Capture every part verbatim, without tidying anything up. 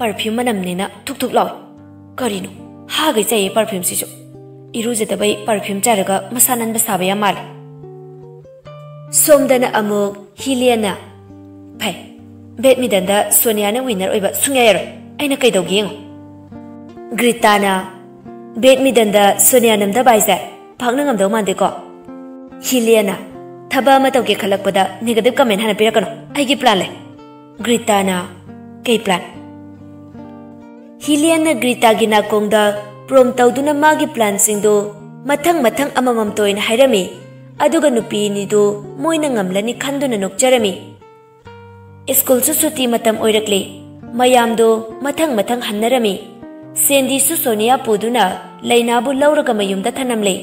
Perfume ꯃꯅꯝꯅꯦꯅ ꯊꯨꯛ ꯊꯨꯛ ꯂꯥꯎꯏ꯫ ꯀꯔꯤꯅꯣ? ꯍꯥꯒꯩ ꯆꯥꯏꯌꯦ ꯄꯔꯐ꯭ꯌꯨꯝꯁꯤꯁꯨ꯫ ꯏꯔꯨꯖꯗꯕꯩ perfume ꯆꯥꯏꯔꯒ ꯃꯁꯥ ꯅꯥꯟꯕ ꯁꯥꯕ ꯌꯥꯝ ꯃꯥꯜꯂꯦ꯫ ꯁꯣꯝꯗꯅ ꯑꯃꯨꯛ ꯍꯤꯂꯤꯌꯟꯅ, "ꯐꯩ, ꯕꯦꯗꯃꯤꯟꯇꯟꯗ ꯁꯣꯅꯤꯌꯥꯅ ꯋꯤꯟꯅꯔ ꯑꯣꯏꯕ ꯁꯨꯡꯌꯥ ꯌꯥꯔꯣꯏ꯫ ꯑꯩꯅ ꯀꯩꯗꯧꯒꯦ ꯌꯦꯡꯉꯣ꯫" ꯒ꯭ꯔꯤꯇꯥꯅ, "ꯕꯦꯗꯃꯤꯟꯇꯟꯗ ꯁꯣꯅꯤꯌꯥ ꯅꯝꯗꯕ ꯍꯥꯏꯁꯦ ꯄꯥꯛꯅ ꯉꯝꯗꯧ ꯃꯥꯟꯗꯦꯀꯣ꯫" ꯍꯤꯂꯤꯌꯟꯅ, "ꯊꯕꯛ ꯑꯃ ꯇꯧꯒꯦ ꯈꯜꯂꯛꯄꯗ ꯅꯦꯒꯦꯇꯤꯚ ꯀꯃꯦꯟ ꯍꯥꯟꯅ ꯄꯤꯔꯛꯀꯅꯨ꯫ ꯑꯩꯒꯤ ꯄ꯭ꯂꯥꯟ ꯂꯩ꯫" ꯒ꯭ꯔꯤꯇꯥꯅ, "ꯀꯩ ꯄ꯭ꯂꯥꯟ?" ꯍꯤꯂꯤꯌꯟꯅ ꯒ꯭ꯔꯤꯇꯥꯒꯤ ꯅꯥꯀꯣꯡꯗ ꯄ꯭ꯔꯣꯝ ꯇꯧꯗꯨꯅ ꯃꯥꯒꯤ ꯄ꯭ꯂꯥꯟꯁꯤꯡꯗꯨ ꯃꯊꯪ ꯃꯊꯪ ꯑꯃꯃꯝꯇ ꯑꯣꯏꯅ ꯍꯥꯏꯔꯝꯃꯤ꯫ ꯑꯗꯨꯒ ꯅꯨꯄꯤ ꯑꯅꯤꯗꯨ ꯃꯣꯏꯅ ꯉꯝꯂꯅꯤ ꯈꯟꯗꯨꯅ ꯅꯣꯛꯆꯔꯝꯃꯤ꯫ ꯁ꯭ꯀꯨꯜꯁꯨ ꯁꯨꯇꯤ ꯃꯇꯝ ꯑꯣꯏꯔꯛꯂꯦ꯫ ꯃꯌꯥꯝꯗꯨ ꯃꯊꯪ ꯃꯊꯪ ꯍꯟꯅꯔꯝꯃꯤ꯫ ꯁꯦꯟꯗꯤꯁꯨ ꯁꯣꯅꯤꯌꯥ ꯄꯨꯗꯨꯅ ꯂꯩꯅꯥꯕꯨ ꯂꯧꯔꯒ ꯃꯌꯨꯝꯗ ꯊꯅꯝꯂꯦ꯫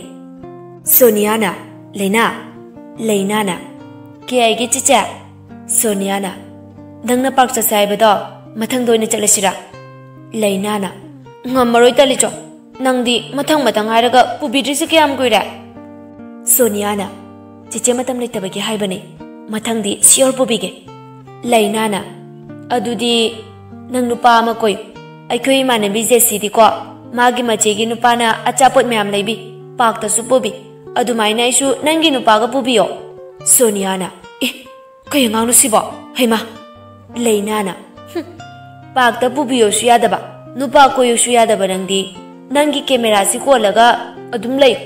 ꯁꯣꯅꯤꯌꯥꯅ, "ꯂꯩꯅꯥ?" ꯂꯩꯅꯥꯅ, "ꯀꯦ ꯑꯥꯏꯒꯤ ꯆꯤꯆꯦ?" ꯁꯣꯅꯤꯌꯥꯅ, "ꯅꯪꯅ ꯄꯥꯔꯛ ꯆꯠꯁꯦ ꯍꯥꯏꯕꯗꯣ ꯃꯊꯪꯗ ꯑꯣꯏꯅ ꯆꯠꯂꯁꯤꯔꯥ?" ꯂꯩꯅꯥꯅ, "ꯉꯝꯃꯔꯣꯏ ꯇꯥꯂꯤꯆꯣ, ꯅꯪꯗꯤ ꯃꯊꯪ ꯃꯊꯪ ꯍꯥꯏꯔꯒ ꯄꯨꯕꯤꯗ꯭ꯔꯤꯁꯦ ꯀꯌꯥꯝ ꯀꯨꯏꯔꯦ?" ꯁꯣꯅꯤꯌꯥꯅ, "ꯆꯤꯆꯦ ꯃꯇꯝ ꯂꯩꯇꯕꯒꯤ ꯍꯥꯏꯕꯅꯤ, ꯃꯊꯪꯗꯤ ꯁꯤꯌꯣꯔ ꯄꯨꯕꯤꯒꯦ꯫" ꯂꯩꯅꯥꯅ, "ꯑꯗꯨꯗꯤ ꯅꯪ ꯅꯨꯄꯥ ꯑꯃ ꯀꯣꯏꯌꯨ꯫ ꯑꯩꯈꯣꯏ ꯏꯃꯥꯟꯅꯕꯤ ꯖꯦꯁꯤꯗꯤꯀꯣ, ꯃꯥꯒꯤ ꯃꯆꯦꯒꯤ ꯅꯨꯄꯥꯅ ꯑꯆꯥꯄꯣꯠ ꯃꯌꯥꯝ ꯂꯩꯕꯤ, ꯄꯥꯔꯛꯇꯁꯨ ꯄꯨꯕꯤ꯫ ꯑꯗꯨꯃꯥꯏꯅ ꯑꯩꯁꯨ ꯅꯪꯒꯤ ꯅꯨꯄꯥꯒ ꯄꯨꯕꯤꯌꯣ꯫" ꯁꯣꯅꯤꯌꯥꯅ, "ꯑꯦ, ꯀꯩ ꯑꯉꯥꯡꯅꯣ ꯁꯤꯕꯣ? ꯍꯩꯃꯥ!" ꯂꯩꯅꯥꯅ, "ꯍꯨꯝ, ꯄꯥꯔꯛꯇ ꯄꯨꯕꯤꯌꯣꯁꯨ ꯌꯥꯗꯕ, ꯅꯨꯄꯥ ꯀꯣꯏꯌꯣꯁꯨ ꯌꯥꯗꯕ ꯅꯪꯗꯤ, ꯅꯪꯒꯤ ꯀꯦꯃꯦꯔꯥꯁꯤ ꯀꯣꯜꯂꯒ ꯑꯗꯨꯝ ꯂꯩꯌꯨ꯫"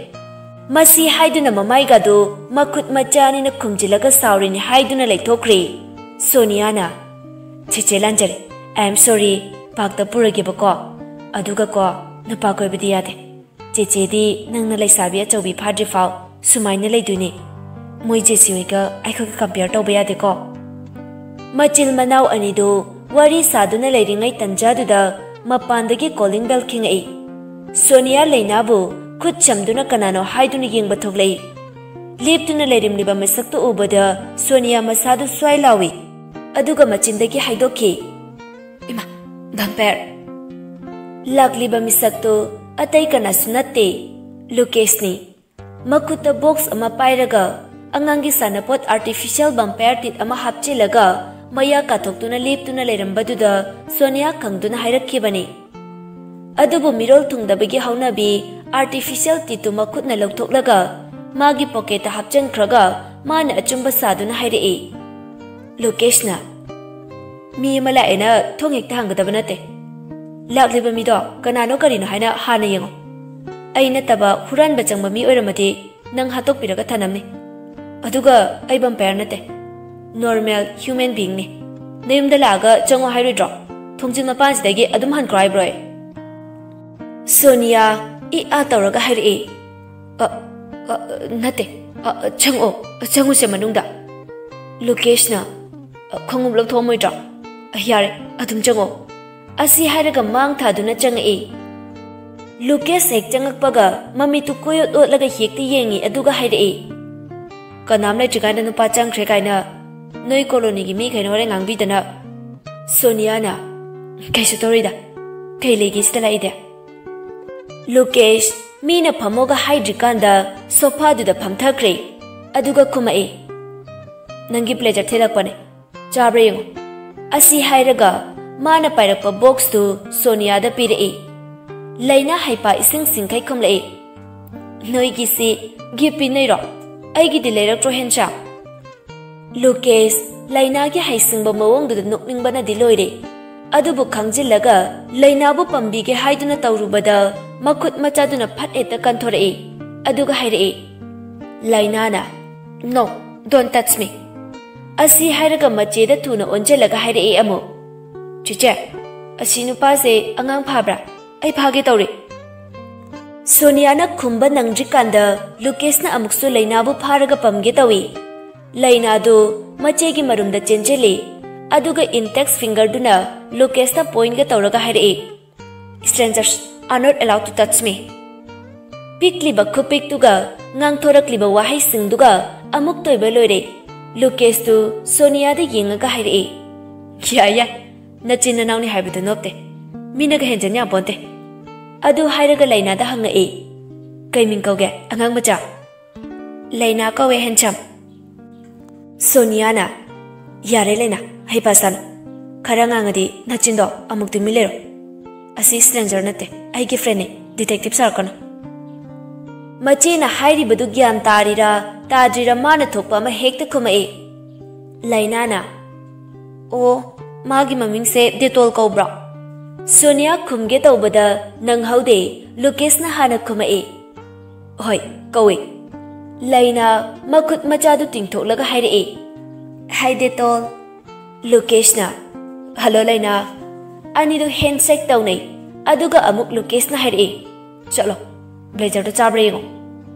ꯃꯁꯤ ꯍꯥꯏꯗꯨꯅ ꯃꯃꯥꯏꯒꯗꯨ ꯃꯈꯨꯠ ꯃꯆꯥ ꯑꯅꯤꯅ ꯈꯨꯝꯖꯤꯜꯂꯒ ꯁꯥꯎꯔꯤꯅꯤ ꯍꯥꯏꯗꯨꯅ ꯂꯩꯊꯣꯛꯈ꯭ꯔꯦ꯫ ꯁꯣꯅꯤꯌꯥꯅ, "ꯆꯦꯆꯦ ꯂꯥꯟꯖꯔꯦ, I am sorry, ꯄꯥꯔꯛꯇ ꯄꯨꯔꯒꯦꯕꯀꯣ꯫ ꯑꯗꯨꯒꯀꯣ, ꯅꯨꯄꯥ ꯀꯣꯏꯕꯗꯤ ꯌꯥꯗꯦ꯫ ꯆꯦꯆꯦꯗꯤ ꯅꯪꯅ ꯂꯩꯁꯥꯕꯤ ꯑꯆꯧꯕꯤ ꯐꯥꯗ꯭ꯔꯤꯐꯥꯎ ꯁꯨꯃꯥꯏꯅ ꯂꯩꯗꯣꯏꯅꯦ꯫ ꯃꯣꯏ ꯖꯦꯁꯤ ꯍꯣꯏꯒ ꯑꯩꯈꯣꯏꯒ ꯀꯝꯄꯤꯌꯔ ꯇꯧꯕ ꯌꯥꯗꯦꯀꯣ꯫" ꯃꯆꯤꯜ ꯃꯅꯥꯎ ꯑꯅꯤꯗꯨ ꯋꯥꯔꯤ ꯁꯥꯗꯨꯅ ꯂꯩꯔꯤꯉꯩ ꯇꯟꯖꯥꯗꯨꯗ ꯃꯄꯥꯟꯗꯒꯤ ꯀꯣꯂꯤꯡ ꯕꯦꯜ ꯈꯤꯡꯉꯛꯏ꯫ ꯁꯣꯅꯤꯌꯥ ꯂꯩꯅꯥꯕꯨ ꯈꯨꯠ ꯁꯝꯗꯨꯅ ꯀꯅꯥꯅꯣ ꯍꯥꯏꯗꯨꯅ ꯌꯦꯡꯕ ꯊꯣꯛꯂꯛꯏ꯫ ꯂꯦꯞꯇꯨꯅ ꯂꯩꯔꯝꯂꯤꯕ ꯃꯤꯁꯛꯇꯨ ꯎꯕꯗ ꯁꯣꯅꯤꯌꯥ ꯃꯁꯥꯗꯨ ꯁ꯭ꯋꯥꯏ ꯂꯥꯎꯏ꯫ ꯑꯗꯨꯒ ꯃꯆꯤꯟꯗꯒꯤ ꯍꯥꯏꯗꯣꯛꯈꯤ, "ꯏꯃꯥ, ꯚꯝꯄꯥꯌꯔ!" ꯂꯥꯛꯂꯤꯕ ꯃꯤꯁꯛꯇꯨ ꯑꯇꯩ ꯀꯅꯥꯁꯨ ꯅꯠꯇꯦ, ꯂꯨꯀꯦꯁꯅꯤ꯫ ꯃꯈꯨꯠꯇ ꯕꯣꯛꯁ ꯑꯃ ꯄꯥꯏꯔꯒ ꯑꯉꯥꯡꯒꯤ ꯁꯥꯟꯅꯄꯣꯠ ꯑꯥꯔꯇꯤꯐꯤꯁꯤꯌꯦꯜ ꯚꯝꯄꯥꯌꯔ ꯇꯤꯠ ꯑꯃ ꯍꯥꯞꯆꯤꯜꯂꯒ ꯃꯌꯥ ꯀꯥꯊꯣꯛꯇꯨꯅ ꯂꯦꯞꯇꯨꯅ ꯂꯩꯔꯝꯕꯗꯨꯗ ꯁꯣꯅꯤꯌꯥ ꯈꯪꯗꯨꯅ ꯍꯥꯏꯔꯛꯈꯤꯕꯅꯤ꯫ ꯑꯗꯨꯕꯨ ꯃꯤꯔꯣꯜ ꯊꯨꯡꯗꯕꯒꯤ ꯍꯧꯅꯕꯤ ꯑꯥꯔꯇꯤꯐꯤꯁꯤꯌꯦꯜ ꯇꯤꯠꯇꯨ ꯃꯈꯨꯠꯅ ꯂꯧꯊꯣꯛꯂꯒ ꯃꯥꯒꯤ ꯄꯣꯀꯦꯠꯇ ꯍꯥꯞꯆꯤꯟꯈ꯭ꯔꯒ ꯃꯥꯅ ꯑꯆꯨꯝꯕ ꯁꯥꯗꯨꯅ ꯍꯥꯏꯔꯛꯏ꯫ ꯂꯨꯀꯦꯁꯅ, "ꯃꯤ ꯑꯃ ꯂꯥꯛꯑꯦꯅ ꯊꯣꯡ ꯍꯦꯛꯇ ꯍꯥꯡꯒꯗꯕ ꯅꯠꯇꯦ꯫ ꯂꯥꯛꯂꯤꯕ ꯃꯤꯗꯣ ꯀꯅꯥꯅꯣ ꯀꯔꯤꯅꯣ ꯍꯥꯏꯅ ꯍꯥꯟꯅ ꯌꯦꯡꯉꯣ꯫ ꯑꯩ ꯅꯠꯇꯕ ꯍꯨꯔꯥꯟꯕ ꯆꯪꯕ ꯃꯤ ꯑꯣꯏꯔꯝꯃꯗꯤ ꯅꯪ ꯍꯥꯠꯇꯣꯛꯄꯤꯔꯒ ꯊꯅꯝꯅꯤ꯫ ꯑꯗꯨꯒ ꯑꯩ ꯚꯦꯝꯄꯥꯌꯔ ꯅꯠꯇꯦ, ꯅꯣꯔꯃꯦꯜ ꯍ꯭ꯌꯨꯃꯦꯟ ꯕꯤꯏꯪꯅꯤ꯫ ꯅꯌꯨꯝꯗ ꯂꯥꯛꯑꯒ ꯆꯪꯉꯣ ꯍꯥꯏꯔꯣꯏꯗ꯭ꯔꯣ? ꯊꯣꯡꯖꯤꯟ ꯃꯄꯥꯟꯁꯤꯗꯒꯤ ꯑꯗꯨꯝ ꯍꯟꯈ꯭ꯔꯣ ꯍꯥꯏꯕ꯭ꯔꯣ ꯑꯩ?" ꯁꯣꯅꯤꯌꯥ ꯏ ꯑꯥ ꯇꯧꯔꯒ ꯍꯥꯏꯔꯛꯏ꯫ "ꯑ, ꯑ, ꯅꯠꯇꯦ, ꯑ, ꯆꯪꯉꯛꯑꯣ, ꯆꯪꯉꯨꯁꯦ ꯃꯅꯨꯡꯗ꯫" ꯂꯨꯀꯦꯁꯅ, "ꯑ, ꯈꯣꯡꯎꯞ ꯂꯧꯊꯣꯛꯑꯝꯃꯣꯏꯗ꯭ꯔꯣ? ꯑ, ꯌꯥꯔꯦ, ꯑꯗꯨꯝ ꯆꯪꯉꯛꯑꯣ꯫" ꯑꯁꯤ ꯍꯥꯏꯔꯒ ꯃꯥꯡ ꯊꯥꯗꯨꯅ ꯆꯪꯉꯛꯏ꯫ ꯂꯨꯀꯦꯁ ꯍꯦꯛ ꯆꯪꯉꯛꯄꯒ ꯃꯃꯤꯠꯇꯨ ꯀꯣꯏꯑꯣꯠ ꯑꯣꯠꯂꯒ ꯍꯦꯛꯇ ꯌꯦꯡꯉꯤ, ꯑꯗꯨꯒ ꯍꯥꯏꯔꯛꯏ, "ꯀꯅꯥꯝ ꯂꯩꯇ꯭ꯔꯤꯀꯥꯟꯗ ꯅꯨꯄꯥ ꯆꯪꯈ꯭ꯔꯦ ꯀꯥꯏꯅ ꯅꯣꯏ ꯀꯣꯂꯣꯅꯤꯒꯤ ꯃꯤꯈꯩꯅ ꯍꯣꯔꯦꯟ ꯉꯥꯡꯕꯤꯗꯅ꯫" ꯁꯣꯅꯤꯌꯥꯅ, "ꯀꯩꯁꯨ ꯇꯧꯔꯣꯏꯗ, ꯀꯩ ꯂꯩꯒꯦ ꯁꯤꯗ ꯂꯥꯛꯏꯗꯤ?" ꯂꯨꯀꯦꯁ ꯃꯤꯅ ꯐꯝꯃꯣꯒ ꯍꯥꯏꯗ꯭ꯔꯤꯀꯥꯟꯗ ꯁꯣꯐꯥꯗꯨꯗ ꯐꯝꯊꯈ꯭ꯔꯦ, ꯑꯗꯨꯒ ꯈꯨꯝꯃꯛꯏ, "ꯅꯪꯒꯤ ꯄ꯭ꯂꯦꯖꯔ ꯊꯤꯜꯂꯛꯄꯅꯦ, ꯆꯥꯕ꯭ꯔꯥ ꯌꯦꯡꯉꯨ꯫" ꯑꯁꯤ ꯍꯥꯏꯔꯒ ꯃꯥꯅ ꯄꯥꯏꯔꯛꯄ ꯕꯣꯛꯁꯇꯨ ꯁꯣꯅꯤꯌꯥꯗ ꯄꯤꯔꯛꯏ꯫ ꯂꯩꯅꯥ ꯍꯩꯄꯥ ꯏꯁꯤꯡ ꯁꯤꯡꯈꯩ ꯈꯨꯝꯂꯛꯏ, "ꯅꯣꯏꯒꯤꯁꯤ ꯒꯤꯐ ꯄꯤꯅꯩꯔꯣ? ꯑꯩꯒꯤꯗꯤ ꯂꯩꯔꯛꯇ꯭ꯔꯣ ꯍꯦꯟꯁꯥ?" ꯂꯨꯀꯦꯁ ꯂꯩꯅꯥꯒꯤ ꯍꯩꯁꯤꯡꯕ ꯃꯑꯣꯡꯗꯨꯗ ꯅꯣꯛꯅꯤꯡꯕꯅꯗꯤ ꯂꯣꯏꯔꯦ꯫ ꯑꯗꯨꯕꯨ ꯈꯪꯖꯤꯜꯂꯒ ꯂꯩꯅꯥꯕꯨ ꯄꯝꯕꯤꯒꯦ ꯍꯥꯏꯗꯨꯅ ꯇꯧꯔꯨꯕꯗ ꯃꯈꯨꯠ ꯃꯆꯥꯗꯨꯅ ꯐꯠ ꯍꯦꯛꯇ ꯀꯟꯊꯣꯔꯛꯏ, ꯑꯗꯨꯒ ꯍꯥꯏꯔꯛꯏ, ꯂꯩꯅꯥꯅ, "No, don't touch me." ꯑꯁꯤ ꯍꯥꯏꯔꯒ ꯃꯆꯦꯗ ꯊꯨꯅ ꯑꯣꯟꯁꯤꯜꯂꯒ ꯍꯥꯏꯔꯛꯏ ꯑꯃꯨꯛ, "ꯆꯦꯆꯦ, ꯑꯁꯤ ꯅꯨꯄꯥꯁꯦ ꯑꯉꯥꯡ ꯐꯥꯕ꯭ꯔꯥ? ꯑꯩ ꯐꯥꯒꯦ ꯇꯧꯔꯤ꯫" ꯁꯣꯅꯤꯌꯥꯅ ꯈꯨꯝꯕ ꯅꯪꯗ꯭ꯔꯤꯀꯥꯟꯗ ꯂꯨꯀꯦꯁꯅ ꯑꯃꯨꯛꯁꯨ ꯂꯩꯅꯥꯕꯨ ꯐꯥꯔꯒ ꯄꯝꯒꯦ ꯇꯧꯏ꯫ ꯂꯩꯅꯥꯗꯨ ꯃꯆꯦꯒꯤ ꯃꯔꯨꯝꯗ ꯆꯦꯟꯁꯤꯜꯂꯤ, ꯑꯗꯨꯒ ꯏꯟꯗꯦꯛꯁ ꯐꯤꯡꯒꯔꯗꯨꯅ ꯂꯨꯀꯦꯁꯇ ꯄꯣꯏꯟꯒ ꯇꯧꯔꯒ ꯍꯥꯏꯔꯛꯏ, "Strangers are not allowed to touch me." ꯄꯤꯛꯂꯤꯕ ꯈꯨꯄꯤꯛꯇꯨꯒ ꯉꯥꯡꯊꯣꯔꯛꯂꯤꯕ ꯋꯥꯍꯩꯁꯤꯡꯗꯨꯒ ꯑꯃꯨꯛ ꯇꯣꯏꯕ ꯂꯣꯏꯔꯦ꯫ ꯂꯨꯀꯦꯁꯇꯨ ꯁꯣꯅꯤꯌꯥꯗ ꯌꯦꯡꯉꯒ ꯍꯥꯏꯔꯛꯏ, "ꯌꯥꯏ, ꯌꯥꯏ, ꯅꯆꯤꯟ ꯅꯅꯥꯎꯅꯤ ꯍꯥꯏꯕꯗꯨ ꯅꯣꯞꯇꯦ꯫ ꯃꯤꯅꯒ ꯍꯦꯟꯖꯟ ꯌꯥꯄꯣꯟꯇꯦ꯫" ꯑꯗꯨ ꯍꯥꯏꯔꯒ ꯂꯩꯅꯥꯗ ꯍꯪꯉꯛꯏ, "ꯀꯩ ꯃꯤꯡ ꯀꯧꯒꯦ, ꯑꯉꯥꯡ ꯃꯆꯥ?" "ꯂꯩꯅꯥ ꯀꯧꯋꯦ, ꯍꯦꯟꯁꯝ꯫" ꯁꯣꯅꯤꯌꯥꯅ, ꯌꯥꯔꯦ ꯂꯩꯅꯥ, ꯍꯩꯄꯥ ꯁꯥꯅꯨ꯫ ꯈꯔ ꯉꯥꯡꯉꯗꯤ ꯅꯆꯤꯟꯗꯣ ꯑꯃꯨꯛ ꯇꯨꯃꯤꯟ ꯂꯩꯔꯣ꯫ ꯑꯁꯤ ꯁ꯭ꯇ꯭ꯔꯦꯟꯖꯔ ꯅꯠꯇꯦ, ꯑꯩꯒꯤ ꯐ꯭ꯔꯦꯟꯅꯤ, ꯗꯤꯇꯦꯛꯇꯤꯚ ꯁꯥꯔꯛꯀꯅꯨ꯫ ꯃꯆꯦꯅ ꯍꯥꯏꯔꯤꯕꯗꯨ ꯒ꯭ꯌꯥꯟ ꯇꯥꯔꯤꯔꯥ ꯇꯥꯗ꯭ꯔꯤꯔꯥ ꯃꯥꯅ ꯊꯣꯛꯄ ꯑꯃ ꯍꯦꯛꯇ ꯈꯨꯝꯃꯛꯏ꯫ ꯂꯩꯅꯥꯅ, "ꯑꯣ, ꯃꯥꯒꯤ ꯃꯃꯤꯡꯁꯦ ꯗꯦꯇꯣꯜ ꯀꯧꯕ꯭ꯔꯣ?" ꯁꯣꯅꯤꯌꯥ ꯈꯨꯝꯒꯦ ꯇꯧꯕꯗ ꯅꯪꯍꯧꯗꯦ, ꯂꯨꯀꯦꯁꯅ ꯍꯥꯟꯅ ꯈꯨꯝꯃꯛꯏ꯫ "ꯍꯣꯏ, ꯀꯧꯏ꯫" ꯂꯩꯅꯥ ꯃꯈꯨꯠ ꯃꯆꯥꯗꯨ ꯇꯤꯡꯊꯣꯛꯂꯒ ꯍꯥꯏꯔꯛꯏ꯫ "ꯍꯥꯏ ꯗꯦꯇꯣꯜ꯫" ꯂꯨꯀꯦꯁꯅ, "ꯍꯜꯂꯣ ꯂꯩꯅꯥ꯫" ꯑꯅꯤꯗꯨ ꯍꯦꯟꯁꯦꯛ ꯇꯧꯅꯩ꯫ ꯑꯗꯨꯒ ꯑꯃꯨꯛ ꯂꯨꯀꯦꯁꯅ ꯍꯥꯏꯔꯛꯏ, "ꯆꯠꯂꯣ, ꯕ꯭ꯂꯦꯖꯔꯗꯨ ꯆꯥꯕ꯭ꯔꯥ ꯌꯦꯡꯉꯣ꯫"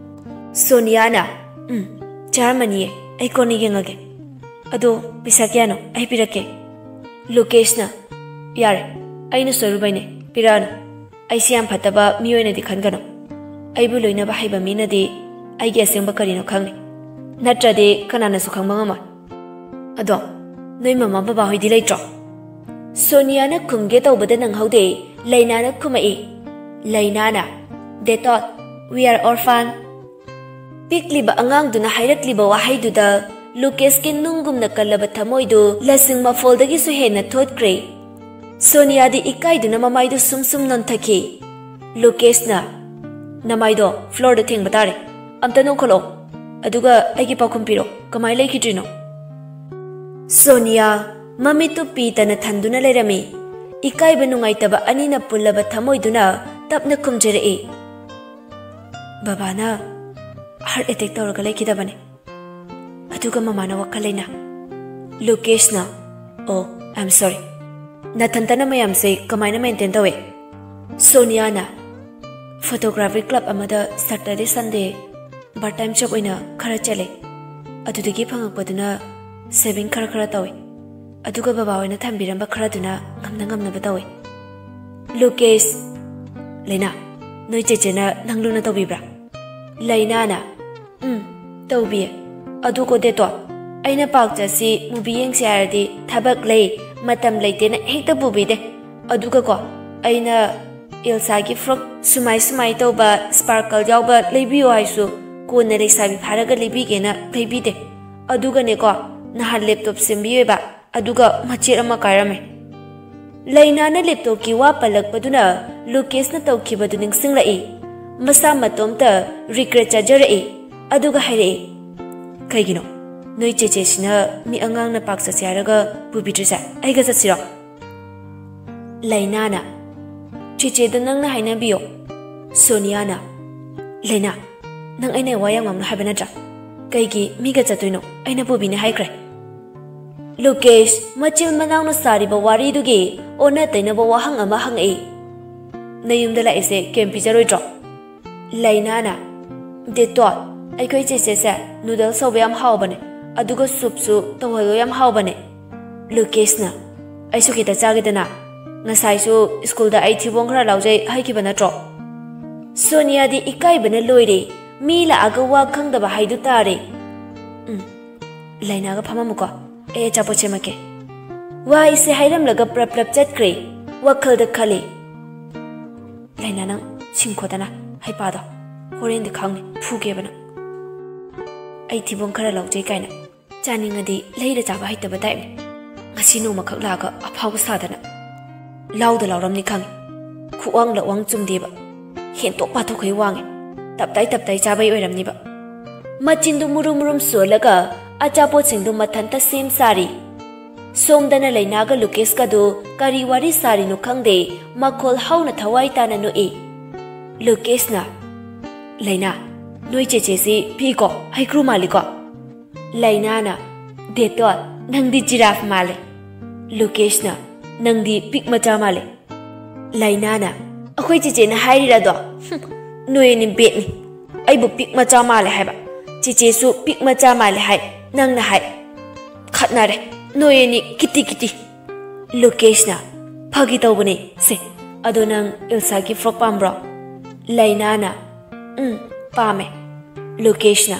ꯁꯣꯅꯤꯌꯥꯅ, "ꯎꯝ, ꯆꯥꯔꯝꯃꯅꯤꯌꯦ, ꯑꯩ ꯀꯣꯟꯅ ꯌꯦꯡꯉꯒꯦ꯫ ꯑꯗꯣ ꯄꯩꯁꯥ ꯀꯌꯥꯅꯣ? ꯑꯩ ꯄꯤꯔꯛꯀꯦ꯫" ꯂꯨꯀꯦꯁꯅ, "ꯌꯥꯔꯦ, ꯑꯩꯅ ꯁꯣꯏꯔꯨꯕꯩꯅꯦ, ꯄꯤꯔꯛꯑꯅꯨ꯫ ꯑꯩꯁꯦ ꯌꯥꯝ ꯐꯠꯇꯕ ꯃꯤꯑꯣꯏꯅꯗꯤ ꯈꯟꯒꯅꯨ꯫ ꯑꯩꯕꯨ ꯂꯣꯏꯅꯕ ꯍꯩꯕ ꯃꯤꯅꯗꯤ ꯑꯩꯒꯤ ꯑꯁꯦꯡꯕ ꯀꯔꯤꯅꯣ ꯈꯪꯅꯤ, ꯅꯠꯇ꯭ꯔꯗꯤ ꯀꯅꯥꯅꯁꯨ ꯈꯪꯕ ꯉꯝꯃꯣꯏ꯫ ꯑꯗꯣ ꯅꯣꯏ ꯃꯃꯥ ꯕꯕꯥ ꯍꯣꯏꯗꯤ ꯂꯩꯇ꯭ꯔꯣ?" ꯁꯣꯅꯤꯌꯥꯅ ꯈꯨꯝꯒꯦ ꯇꯧꯕꯗ ꯅꯪꯍꯧꯗꯦ, ꯂꯩꯅꯥꯅ ꯈꯨꯝꯃꯛꯏ꯫ ꯂꯩꯅꯥꯅ, "Detol, we are orphan." ꯄꯤꯛꯂꯤꯕ ꯑꯉꯥꯡꯗꯨꯅ ꯍꯥꯏꯔꯛꯂꯤꯕ ꯋꯥꯍꯩꯗꯨꯗ ꯂꯨꯀꯦꯁꯀꯤ ꯅꯨꯡꯒꯨꯝꯅ ꯀꯜꯂꯕ ꯊꯃꯣꯏꯗꯨ ꯂꯁꯤꯡ ꯃꯐꯣꯜꯗꯒꯤꯁꯨ ꯍꯦꯟꯅ ꯊꯣꯠꯈ꯭ꯔꯦ꯫ ꯁꯣꯅꯤꯌꯥꯗꯤ ꯏꯀꯥꯏꯗꯨꯅ ꯃꯃꯥꯏꯗꯨ ꯁꯨꯝ ꯁꯨꯝ ꯅꯣꯟꯊꯈꯤ꯫ ꯂꯨꯀꯦꯁꯅ, "ꯅꯃꯥꯏꯗꯣ ꯐ꯭ꯂꯣꯔꯗ ꯊꯦꯡꯕ ꯇꯥꯔꯦ꯫ ꯑꯝꯇ ꯅꯣꯡꯈꯠꯂꯛꯑꯣ꯫ ꯑꯗꯨꯒ ꯑꯩꯒꯤ ꯄꯥꯎꯈꯨꯝ ꯄꯤꯔꯣ, ꯀꯃꯥꯏ ꯂꯩꯈꯤꯗ꯭ꯔꯤꯅꯣ?" ꯁꯣꯅꯤꯌꯥ ꯃꯃꯤꯠꯇꯨ ꯄꯤ ꯇꯅ ꯊꯟꯗꯨꯅ ꯂꯩꯔꯝꯃꯤ꯫ ꯏꯀꯥꯏꯕ ꯅꯨꯡꯉꯥꯏꯇꯕ ꯑꯅꯤꯅ ꯄꯨꯜꯂꯕ ꯊꯃꯣꯏꯗꯨꯅ ꯇꯞꯅ ꯈꯨꯝꯖꯔꯛꯏ, "ꯕꯕꯥꯅ ꯍꯥꯔꯠ ꯑꯦꯇꯦꯛ ꯇꯧꯔꯒ ꯂꯩꯈꯤꯗꯕꯅꯤ꯫ ꯑꯗꯨꯒ ꯃꯃꯥꯅ ꯋꯥꯈꯜ ꯂꯩꯅꯥ꯫" ꯂꯨꯀꯦꯁꯅ, "ꯑꯣ, I am sorry꯫ ꯅꯊꯟꯇꯅ ꯃꯌꯥꯝꯁꯦ ꯀꯃꯥꯏꯅ ꯃꯦꯟꯇꯦꯟ ꯇꯧꯏ?" ꯁꯣꯅꯤꯌꯥꯅ, "ꯐꯣꯇꯣꯒ꯭ꯔꯥꯐꯤ ꯀ꯭ꯂꯕ ꯑꯃꯗ ꯁꯇꯔꯗꯦ ꯁꯟꯗꯦ ꯄꯥꯔꯠ ꯇꯥꯏꯝ ꯖꯣꯕ ꯑꯣꯏꯅ ꯈꯔ ꯆꯠꯂꯦ꯫ ꯑꯗꯨꯗꯒꯤ ꯐꯪꯉꯛꯄꯗꯨꯅ ꯁꯦꯚꯤꯡ ꯈꯔ ꯈꯔ ꯇꯧꯏ꯫ ꯑꯗꯨꯒ ꯕꯕꯥ ꯍꯣꯏꯅ ꯊꯝꯕꯤꯔꯝꯕ ꯈꯔꯗꯨꯅ ꯉꯝꯅ ꯉꯝꯅꯕ ꯇꯧꯏ꯫" ꯂꯨꯀꯦꯁ, "ꯂꯩꯅꯥ, ꯅꯣꯏ ꯆꯦꯆꯦꯅ ꯅꯪ ꯂꯨꯅ ꯇꯧꯕꯤꯕ꯭ꯔꯥ?" ꯂꯩꯅꯥꯅ, "ꯎꯝ, ꯇꯧꯕꯤꯌꯦ꯫ ꯑꯗꯨꯀꯣ ꯗꯦꯇꯣꯜ, ꯑꯩꯅ ꯄꯥꯎ ꯆꯦꯁꯤ ꯃꯨꯚꯤ ꯌꯦꯡꯁꯦ ꯍꯥꯏꯔꯗꯤ ꯊꯕꯛ ꯂꯩ, ꯃꯇꯝ ꯂꯩꯇꯦꯅ ꯍꯦꯛꯇ ꯄꯨꯕꯤꯗꯦ꯫ ꯑꯗꯨꯒꯀꯣ, ꯑꯩꯅ ꯏꯜꯁꯥꯒꯤ ꯐ꯭ꯔꯣꯛ ꯁꯨꯃꯥꯏ ꯁꯨꯃꯥꯏ ꯇꯧꯕ ꯁ꯭ꯄꯥꯔꯀꯜ ꯌꯥꯎꯕ ꯂꯩꯕꯤꯌꯣ ꯍꯥꯏꯁꯨ ꯀꯣꯟꯅ ꯂꯩꯁꯥꯕꯤ ꯐꯥꯔꯒ ꯂꯩꯕꯤꯒꯦꯅ ꯂꯩꯕꯤꯗꯦ꯫ ꯑꯗꯨꯒꯅꯦꯀꯣ, ꯅꯍꯥꯟ ꯂꯦꯞꯇꯣꯞ ꯁꯦꯝꯕꯤꯌꯦꯕ, ꯑꯗꯨꯒ ꯃꯆꯦꯠ ꯑꯃ ꯀꯥꯏꯔꯝꯃꯦ꯫ ꯂꯩꯅꯥꯅ ꯂꯦꯞꯇꯣꯞꯀꯤ ꯋꯥ ꯄꯜꯂꯛꯄꯗꯨꯅ ꯂꯨꯀꯦꯁꯅ ꯇꯧꯈꯤꯕꯗꯨ ꯅꯤꯡꯁꯤꯡꯂꯛꯏ꯫ ꯃꯁꯥ ꯃꯇꯣꯝꯇ ꯔꯤꯒ꯭ꯔꯦꯠ ꯆꯥꯖꯔꯛꯏ꯫ ꯑꯗꯨꯒ ꯍꯥꯏꯔꯛꯏ, "ꯀꯩꯒꯤꯅꯣ ꯅꯣꯏ ꯆꯦꯆꯦꯁꯤꯅ ꯃꯤ ꯑꯉꯥꯡꯅ ꯄꯥꯛ ꯆꯠꯁꯦ ꯍꯥꯏꯔꯒ ꯄꯨꯕꯤꯗ꯭ꯔꯤꯁꯦ? ꯑꯩꯒ ꯆꯠꯁꯤꯔꯣ?" ꯂꯩꯅꯥꯅ, "ꯆꯦꯆꯦꯗ ꯅꯪꯅ ꯍꯥꯏꯅꯕꯤꯌꯣ꯫" ꯁꯣꯅꯤꯌꯥꯅ, "ꯂꯩꯅꯥ, ꯅꯪ ꯑꯩꯅ ꯋꯥ ꯌꯥꯝ ꯉꯥꯡꯅꯨ ꯍꯥꯏꯕ ꯅꯠꯇ꯭ꯔꯥ? ꯀꯩꯒꯤ ꯃꯤꯒ ꯆꯠꯇꯣꯏꯅꯣ? ꯑꯩꯅ ꯄꯨꯕꯤꯅꯤ ꯍꯥꯏꯈ꯭ꯔꯦ꯫" ꯂꯨꯀꯦꯁ ꯃꯆꯤꯟ ꯃꯅꯥꯎꯅ ꯁꯥꯔꯤꯕ ꯋꯥꯔꯤꯗꯨꯒꯤ ꯑꯣꯟꯅ ꯇꯩꯅꯕ ꯋꯥꯍꯪ ꯑꯃ ꯍꯪꯉꯛꯏ꯫ "ꯅꯌꯨꯝꯗ ꯂꯥꯛꯏꯁꯦ ꯀꯩꯝ ꯄꯤꯖꯔꯣꯏꯗ꯭ꯔꯣ?" ꯂꯩꯅꯥꯅ, "ꯗꯦꯇꯣꯜ, ꯑꯩꯈꯣꯏ ꯆꯦꯆꯦꯁꯦ ꯅꯨꯗꯜꯁ ꯍꯧꯕ ꯌꯥꯝ ꯍꯥꯎꯕꯅꯦ, ꯑꯗꯨꯒ ꯁꯨꯞꯁꯨ ꯇꯧꯍꯜꯂꯣ, ꯌꯥꯝ ꯍꯥꯎꯕꯅꯦ꯫" ꯂꯨꯀꯦꯁꯅ, "ꯑꯩꯁꯨ ꯈꯤꯇ ꯆꯥꯒꯦꯗꯅ, ꯉꯁꯥꯏꯁꯨ ꯁ꯭ꯀꯨꯜꯗ ꯑꯩ ꯊꯤꯕꯣꯡ ꯈꯔ ꯂꯥꯎꯖꯩ ꯍꯥꯏꯈꯤꯕ ꯅꯠꯇ꯭ꯔꯣ?" ꯁꯣꯅꯤꯌꯥꯗꯤ ꯏꯀꯥꯏꯕꯅ ꯂꯣꯏꯔꯦ꯫ ꯃꯤ ꯂꯥꯛꯑꯒ ꯋꯥ ꯈꯪꯗꯕ ꯍꯥꯏꯗꯨ ꯇꯥꯔꯦ꯫ "ꯎꯝ, ꯂꯩꯅꯥꯒ ꯐꯝꯃꯝꯃꯨꯀꯣ, ꯑꯩ ꯑꯆꯥꯄꯣꯠ ꯁꯦꯝꯃꯛꯀꯦ꯫" ꯋꯥꯍꯩꯁꯦ ꯍꯥꯏꯔꯝꯂꯒ ꯄ꯭ꯔꯞ ꯄ꯭ꯔꯞ ꯆꯠꯈ꯭ꯔꯦ꯫ ꯋꯥꯈꯜꯗ ꯈꯜꯂꯤ, "ꯂꯩꯅꯥ, ꯅꯪ ꯁꯤꯡꯈꯣꯗꯅ ꯍꯩꯄꯥꯗꯣ, ꯍꯣꯔꯦꯟꯗꯤ ꯈꯪꯅꯤ, ꯐꯨꯒꯦꯕ ꯅꯪ꯫ ꯑꯩ ꯊꯤꯕꯣꯡ ꯈꯔ ꯂꯧꯖꯩ ꯀꯥꯏꯅ ꯆꯥꯅꯤꯡꯉꯗꯤ ꯂꯩꯔ ꯆꯥꯕ ꯍꯩꯇꯕ ꯇꯥꯏꯞꯅꯤ꯫ ꯉꯁꯤ ꯅꯣꯡꯃꯈꯛ ꯂꯥꯛꯑꯒ ꯑꯐꯥꯎꯕ ꯁꯥꯗꯅ ꯂꯥꯎꯗ ꯂꯥꯎꯔꯝꯅꯤ ꯈꯪꯉꯤ꯫ ꯈꯨꯋꯥꯡ ꯂꯛꯋꯥꯡ ꯆꯨꯝꯗꯦꯕ, ꯍꯦꯟꯇꯣꯛ ꯄꯥꯊꯣꯛꯈꯩ ꯋꯥꯡꯉꯦ꯫ ꯇꯞꯇꯥꯏ ꯇꯞꯇꯥꯏ ꯆꯥꯕꯩ ꯑꯣꯏꯔꯝꯅꯤꯕ꯫" ꯃꯆꯤꯟꯗꯨ ꯃꯨꯔꯨꯝ ꯃꯨꯔꯨꯝ ꯁꯣꯜꯂꯒ ꯑꯆꯥꯄꯣꯠꯁꯤꯡꯗꯨ ꯃꯊꯟꯇ ꯁꯦꯝ ꯁꯥꯔꯤ꯫ ꯁꯣꯝꯗꯅ ꯂꯩꯅꯥꯒ ꯂꯨꯀꯦꯁꯀꯗꯨ ꯀꯔꯤ ꯋꯥꯔꯤ ꯁꯥꯔꯤꯅꯣ ꯈꯪꯗꯦ, ꯃꯈꯣꯜ ꯍꯧꯅ ꯊꯋꯥꯏ ꯇꯥꯅ ꯅꯣꯛꯏ꯫ ꯂꯨꯀꯦꯁꯅ, "ꯂꯩꯅꯥ, ꯅꯣꯏ ꯆꯦꯆꯦꯁꯤ ꯄꯤꯛꯏꯀꯣ, ꯍꯩꯀ꯭ꯔꯨ ꯃꯥꯜꯂꯤꯀꯣ?" ꯂꯩꯅꯥꯅ, "ꯗꯦꯇꯣꯜ, ꯅꯪꯗꯤ ꯖꯤꯔꯥꯐ ꯃꯥꯜꯂꯦ꯫" ꯂꯨꯀꯦꯁꯅ, "ꯅꯪꯗꯤ ꯄꯤꯛ ꯃꯆꯥ ꯃꯥꯜꯂꯦ꯫" ꯂꯩꯅꯥꯅ, "ꯑꯩꯈꯣꯏ ꯆꯦꯆꯦꯅ ꯍꯥꯏꯔꯤꯔꯗꯣ? ꯍꯨꯝ, ꯅꯣꯏ ꯑꯅꯤ ꯕꯦꯠꯅꯤ꯫ ꯑꯩꯕꯨ ꯄꯤꯛ ꯃꯆꯥ ꯃꯥꯜꯂꯦ ꯍꯥꯏꯕ, ꯆꯦꯆꯦꯁꯨ ꯄꯤꯛ ꯃꯆꯥ ꯃꯥꯜꯂꯦ ꯍꯥꯏ, ꯅꯪꯅ ꯍꯥꯏ꯫ ꯈꯠꯅꯔꯦ ꯅꯣꯏ ꯑꯅꯤ, ꯀꯤꯇꯤ ꯀꯤꯇꯤ꯫" ꯂꯨꯀꯦꯁꯅ, "ꯐꯥꯒꯤ ꯇꯧꯕꯅꯦ꯫ ꯁꯦ, ꯑꯗꯣ ꯅꯪ ꯏꯜꯁꯥꯒꯤ ꯐ꯭ꯔꯣꯛ ꯄꯥꯝꯕ꯭ꯔꯣ?" ꯂꯩꯅꯥꯅ, "ꯎꯝ, ꯄꯥꯝꯃꯦ꯫" ꯂꯨꯀꯦꯁꯅ,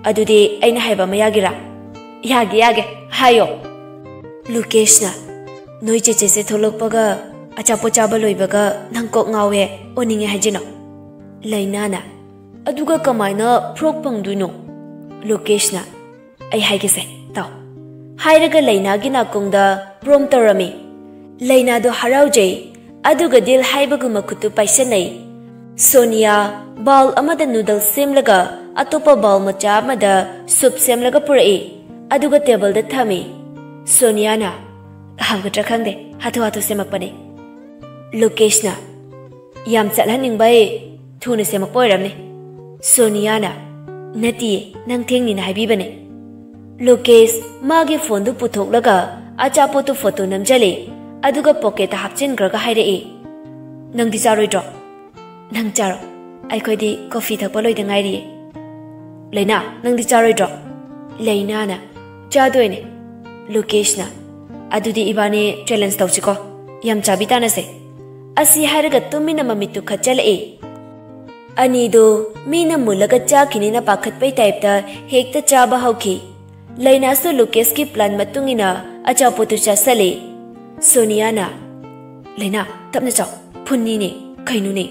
"ꯑꯗꯨꯗꯤ ꯑꯩꯅ ꯍꯥꯏꯕ ꯑꯃ ꯌꯥꯒꯦꯔꯥ?" "ꯌꯥꯒꯦ, ꯌꯥꯒꯦ, ꯍꯥꯏꯌꯣ꯫" ꯂꯨꯀꯦꯁꯅ, "ꯅꯣꯏ ꯆꯦꯆꯦꯁꯦ ꯊꯣꯛꯂꯛꯄꯒ ꯑꯆꯥꯄꯣꯠ ꯆꯥꯕ ꯂꯣꯏꯕꯒ ꯅꯪ ꯀꯣꯛ ꯉꯥꯎꯋꯦ, ꯑꯣꯅꯤꯡꯉꯦ ꯍꯥꯏꯖꯤꯅꯣ?" ꯂꯩꯅꯥꯅ, "ꯑꯗꯨꯒ ꯀꯃꯥꯏꯅ ꯐ꯭ꯔꯣꯛ ꯐꯪꯗꯣꯏꯅꯣ?" ꯂꯨꯀꯦꯁꯅ, "ꯑꯩ ꯍꯥꯏꯒꯦꯁꯦ, ꯇꯥꯎ꯫ ꯍꯥꯏꯔꯒ ꯂꯩꯅꯥꯒꯤ ꯅꯥꯀꯣꯡꯗ ꯄ꯭ꯔꯣꯝ ꯇꯧꯔꯝꯃꯤ꯫ ꯂꯩꯅꯥꯗꯣ ꯍꯔꯥꯎꯖꯩ, ꯑꯗꯨꯒ ꯗꯤꯜ ꯍꯥꯏꯕꯒꯨꯝ ꯃꯈꯨꯠꯇꯨ ꯄꯥꯏꯁꯟꯅꯩ꯫ ꯁꯣꯅꯤꯌꯥ ꯕꯥꯎꯜ ꯑꯃꯗ ꯅꯨꯗꯜꯁ ꯁꯦꯝꯂꯒ ꯑꯇꯣꯞꯄ ꯕꯥꯎꯜ ꯃꯆꯥ ꯑꯃꯗ ꯁꯨꯞ ꯁꯦꯝꯂꯒ ꯄꯨꯔꯛꯏ, ꯑꯗꯨꯒ ꯇꯦꯕꯜꯗ ꯊꯝꯃꯤ꯫ ꯁꯣꯅꯤꯌꯥꯅ, "ꯍꯥꯎꯒꯗ꯭ꯔꯥ ꯈꯪꯗꯦ, ꯍꯥꯊꯨ ꯍꯥꯊꯨ ꯁꯦꯝꯃꯛꯄꯅꯦ"꯫ ꯂꯣꯀꯦꯁꯅ, "ꯌꯥꯝ ꯆꯠꯍꯟꯅꯤꯡꯕꯩ ꯊꯨꯅ ꯁꯦꯝꯃꯛꯄ ꯑꯣꯏꯔꯝꯅꯤ"꯫ ꯁꯣꯅꯤꯌꯥꯅ, "ꯅꯠꯇꯤꯌꯦ, ꯅꯪ ꯊꯦꯡꯅꯤꯅ ꯍꯥꯏꯕꯤꯕꯅꯦ"꯫ ꯂꯣꯀꯦꯁ ꯃꯥꯒꯤ ꯐꯣꯟꯗꯨ ꯄꯨꯊꯣꯛꯂꯒ ꯑꯆꯥꯄꯣꯠꯇꯨ ꯐꯣꯇꯣ ꯅꯝꯖꯜꯂꯤ, ꯑꯗꯨꯒ ꯄꯣꯀꯦꯠꯇ ꯍꯥꯞꯆꯤꯟꯈ꯭ꯔꯒ ꯍꯥꯏꯔꯛꯏ, "ꯅꯪꯗꯤ ꯆꯥꯔꯣꯏꯗ꯭ꯔꯣ?" "ꯅꯪ ꯆꯥꯔꯣ, ꯑꯩꯈꯣꯏꯗꯤ ꯀꯣꯐꯤ ꯊꯛꯄ ꯂꯣꯏꯗ ꯉꯥꯏꯔꯤꯌꯦ"꯫ "ꯂꯩꯅꯥ, ꯅꯪꯗꯤ ꯆꯥꯔꯣꯏꯗ꯭ꯔꯣ?" ꯂꯩꯅꯥꯅ, "ꯆꯥꯗꯣꯏꯅꯦ"꯫ ꯂꯣꯀꯦꯁꯅ, "ꯑꯗꯨꯗꯤ ꯏꯕꯥꯅꯤ ꯆꯦꯂꯦꯟꯖ ꯇꯧꯁꯤꯀꯣ, ꯌꯥꯝ ꯆꯥꯕꯤ ꯇꯥꯅꯁꯦ"꯫ ꯑꯁꯤ ꯍꯥꯏꯔꯒ ꯇꯨꯃꯤꯟꯅ ꯃꯃꯤꯠꯇꯨ ꯈꯠꯆꯜꯂꯛꯏ꯫ ꯑꯅꯤꯗꯨ ꯃꯤꯅ ꯃꯨꯜꯂꯒ ꯆꯥꯈꯤꯅꯤꯅ ꯄꯥꯈꯠꯄꯩ ꯇꯥꯏꯞꯇ ꯍꯦꯛꯇ ꯆꯥꯕ ꯍꯧꯈꯤ꯫ ꯂꯩꯅꯥꯁꯨ ꯂꯨꯀꯦꯁꯀꯤ ꯄ꯭ꯂꯥꯟ ꯃꯇꯨꯡ ꯏꯟꯅ ꯑꯆꯥꯄꯣꯠꯇꯨ ꯆꯥꯁꯜꯂꯤ꯫ ꯁꯣꯅꯤꯌꯥꯅ, "ꯂꯩꯅꯥ, ꯇꯞꯅ ꯆꯥꯎ, ꯐꯨꯟꯅꯤꯅꯦ, ꯀꯩꯅꯣꯅꯦ?"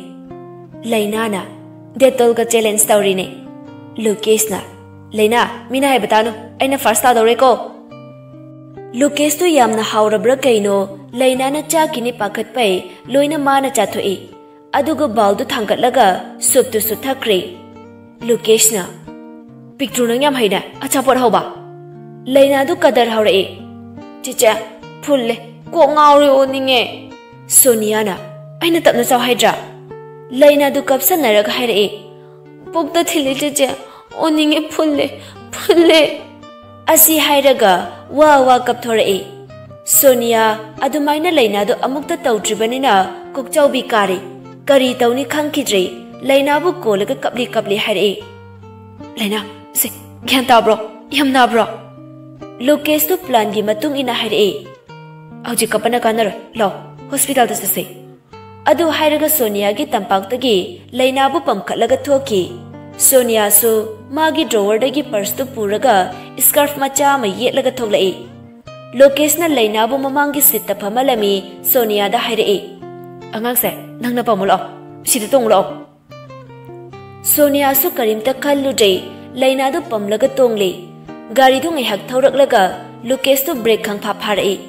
ꯂꯩꯅꯥꯅ, "ꯗꯦꯇꯣꯜꯒ ꯆꯦꯂꯦꯟꯖ ꯇꯧꯔꯤꯅꯦ"꯫ ꯂꯨꯀꯦꯁꯅ, "ꯂꯩꯅꯥ, ꯃꯤꯅ ꯍꯥꯏꯕ ꯇꯥꯅꯨ, ꯑꯩꯅ ꯐꯥꯔꯁ ꯇꯥꯗꯧꯔꯦꯀꯣ"꯫ ꯂꯨꯀꯦꯁꯇꯨ ꯌꯥꯝꯅ ꯍꯥꯎꯔꯕ꯭ꯔꯥ ꯀꯩꯅꯣ, ꯂꯩꯅꯥꯅ ꯆꯥꯈꯤꯅꯤ ꯄꯥꯈꯠꯄꯩ ꯂꯣꯏꯅ ꯃꯥꯅ ꯆꯥꯊꯣꯛꯏ꯫ ꯑꯗꯨꯒ ꯕꯥꯎꯜꯗꯨ ꯊꯥꯡꯒꯠꯂꯒ ꯁꯨꯞꯇꯨꯁꯨ ꯊꯛꯈ꯭ꯔꯦ꯫ ꯂꯨꯀꯦꯁꯅ, "ꯄꯤꯛꯇ꯭ꯔꯨ, ꯅꯪ ꯌꯥꯝ ꯍꯩꯅꯦ, ꯑꯆꯥꯄꯣꯠ ꯍꯧꯕ"꯫ ꯂꯩꯅꯥꯗꯨ ꯀꯗꯔ ꯍꯧꯔꯛꯏ꯫ "ꯆꯤꯆꯦ, ꯐꯨꯜꯂꯦ, ꯀꯣꯛ ꯉꯥꯎꯔꯦ, ꯑꯣꯅꯤꯡꯉꯦ"꯫ ꯁꯣꯅꯤꯌꯥꯅ, "ꯑꯩꯅ ꯇꯞꯅ ꯆꯥꯎ ꯍꯥꯏꯗ꯭ꯔꯥ?" ꯂꯩꯅꯥꯗꯨ ꯀꯞꯁꯟꯅꯔꯒ ꯍꯥꯏꯔꯛꯏ, "ꯄꯨꯛꯇ ꯊꯤꯜꯂꯦ ꯆꯤꯆꯦ, ꯑꯣꯅꯤꯡꯉꯦ, ꯐꯨꯜꯂꯦ, ꯐꯨꯜꯂꯦ"꯫ ꯑꯁꯤ ꯍꯥꯏꯔꯒ ꯋꯥ ꯋꯥ ꯀꯞꯊꯣꯔꯛꯏ꯫ ꯁꯣꯅꯤꯌꯥ ꯑꯗꯨꯃꯥꯏꯅ ꯂꯩꯅꯥꯗꯨ ꯑꯃꯨꯛꯇ ꯇꯧꯗ꯭ꯔꯤꯕꯅꯤꯅ ꯀꯣꯛꯆꯥꯎꯕꯤ ꯀꯥꯔꯤ꯫ ꯀꯔꯤ ꯇꯧꯅꯤ ꯈꯪꯈꯤꯗ꯭ꯔꯦ꯫ ꯂꯩꯅꯥꯕꯨ ꯀꯣꯜꯂꯒ ꯀꯞꯂꯤ ꯀꯞꯂꯤ ꯍꯥꯏꯔꯛꯏ, "ꯂꯩꯅꯥ, ꯁꯦ, ꯒ꯭ꯌꯥꯟ ꯇꯥꯕ꯭ꯔꯣ? ꯌꯥꯝ ꯅꯥꯕ꯭ꯔꯣ?" ꯂꯨꯀꯦꯁꯇꯨ ꯄ꯭ꯂꯥꯟꯒꯤ ꯃꯇꯨꯡ ꯏꯟꯅ ꯍꯥꯏꯔꯛꯏ, "ꯍꯧꯖꯤꯛ ꯀꯞꯄꯅ ꯀꯥꯟꯅꯔꯣꯏ, ꯂꯥꯎ, ꯍꯣꯁꯄꯤꯇꯥꯜꯗ ꯆꯠꯁꯦ"꯫ ꯑꯗꯨ ꯍꯥꯏꯔꯒ ꯁꯣꯅꯤꯌꯥꯒꯤ ꯇꯝꯄꯥꯛꯇꯒꯤ ꯂꯩꯅꯥꯕꯨ ꯄꯝꯈꯠꯂꯒ ꯊꯣꯛꯈꯤ꯫ ꯁꯣꯅꯤꯌꯥꯁꯨ ꯃꯥꯒꯤ ꯗ꯭ꯔꯣꯋꯔꯗꯒꯤ ꯄꯔꯁꯇꯨ ꯄꯨꯔꯒ ꯁ꯭ꯀꯥꯔꯐ ꯃꯆꯥ ꯑꯃ ꯌꯦꯠꯂꯒ ꯊꯣꯛꯂꯛꯏ꯫ ꯂꯣꯀꯦꯁꯅ ꯂꯩꯅꯥꯕꯨ ꯃꯃꯥꯡꯒꯤ ꯁꯤꯠꯇ ꯐꯝꯍꯜꯂꯝꯃꯤ꯫ ꯁꯣꯅꯤꯌꯥꯗ ꯍꯥꯏꯔꯛꯏ, "ꯑꯉꯥꯡꯁꯦ, ꯅꯪꯅ ꯄꯝꯃꯨ ꯂꯥꯛꯑꯣ, ꯁꯤꯗ ꯇꯣꯡꯉꯨ ꯂꯥꯛꯑꯣ"꯫ ꯁꯣꯅꯤꯌꯥꯁꯨ ꯀꯔꯤꯝꯇ ꯈꯜꯂꯨꯗ꯭ꯔꯦ, ꯂꯩꯅꯥꯗꯨ ꯄꯝꯂꯒ ꯇꯣꯡꯂꯦ꯫ ꯒꯥꯔꯤꯗꯨ ꯉꯥꯏꯍꯥꯛ ꯊꯧꯔꯛꯂꯒ ꯂꯨꯀꯦꯁꯇꯨ ꯕ꯭ꯔꯦꯛ ꯈꯪꯐꯥ ꯐꯥꯔꯛꯏ꯫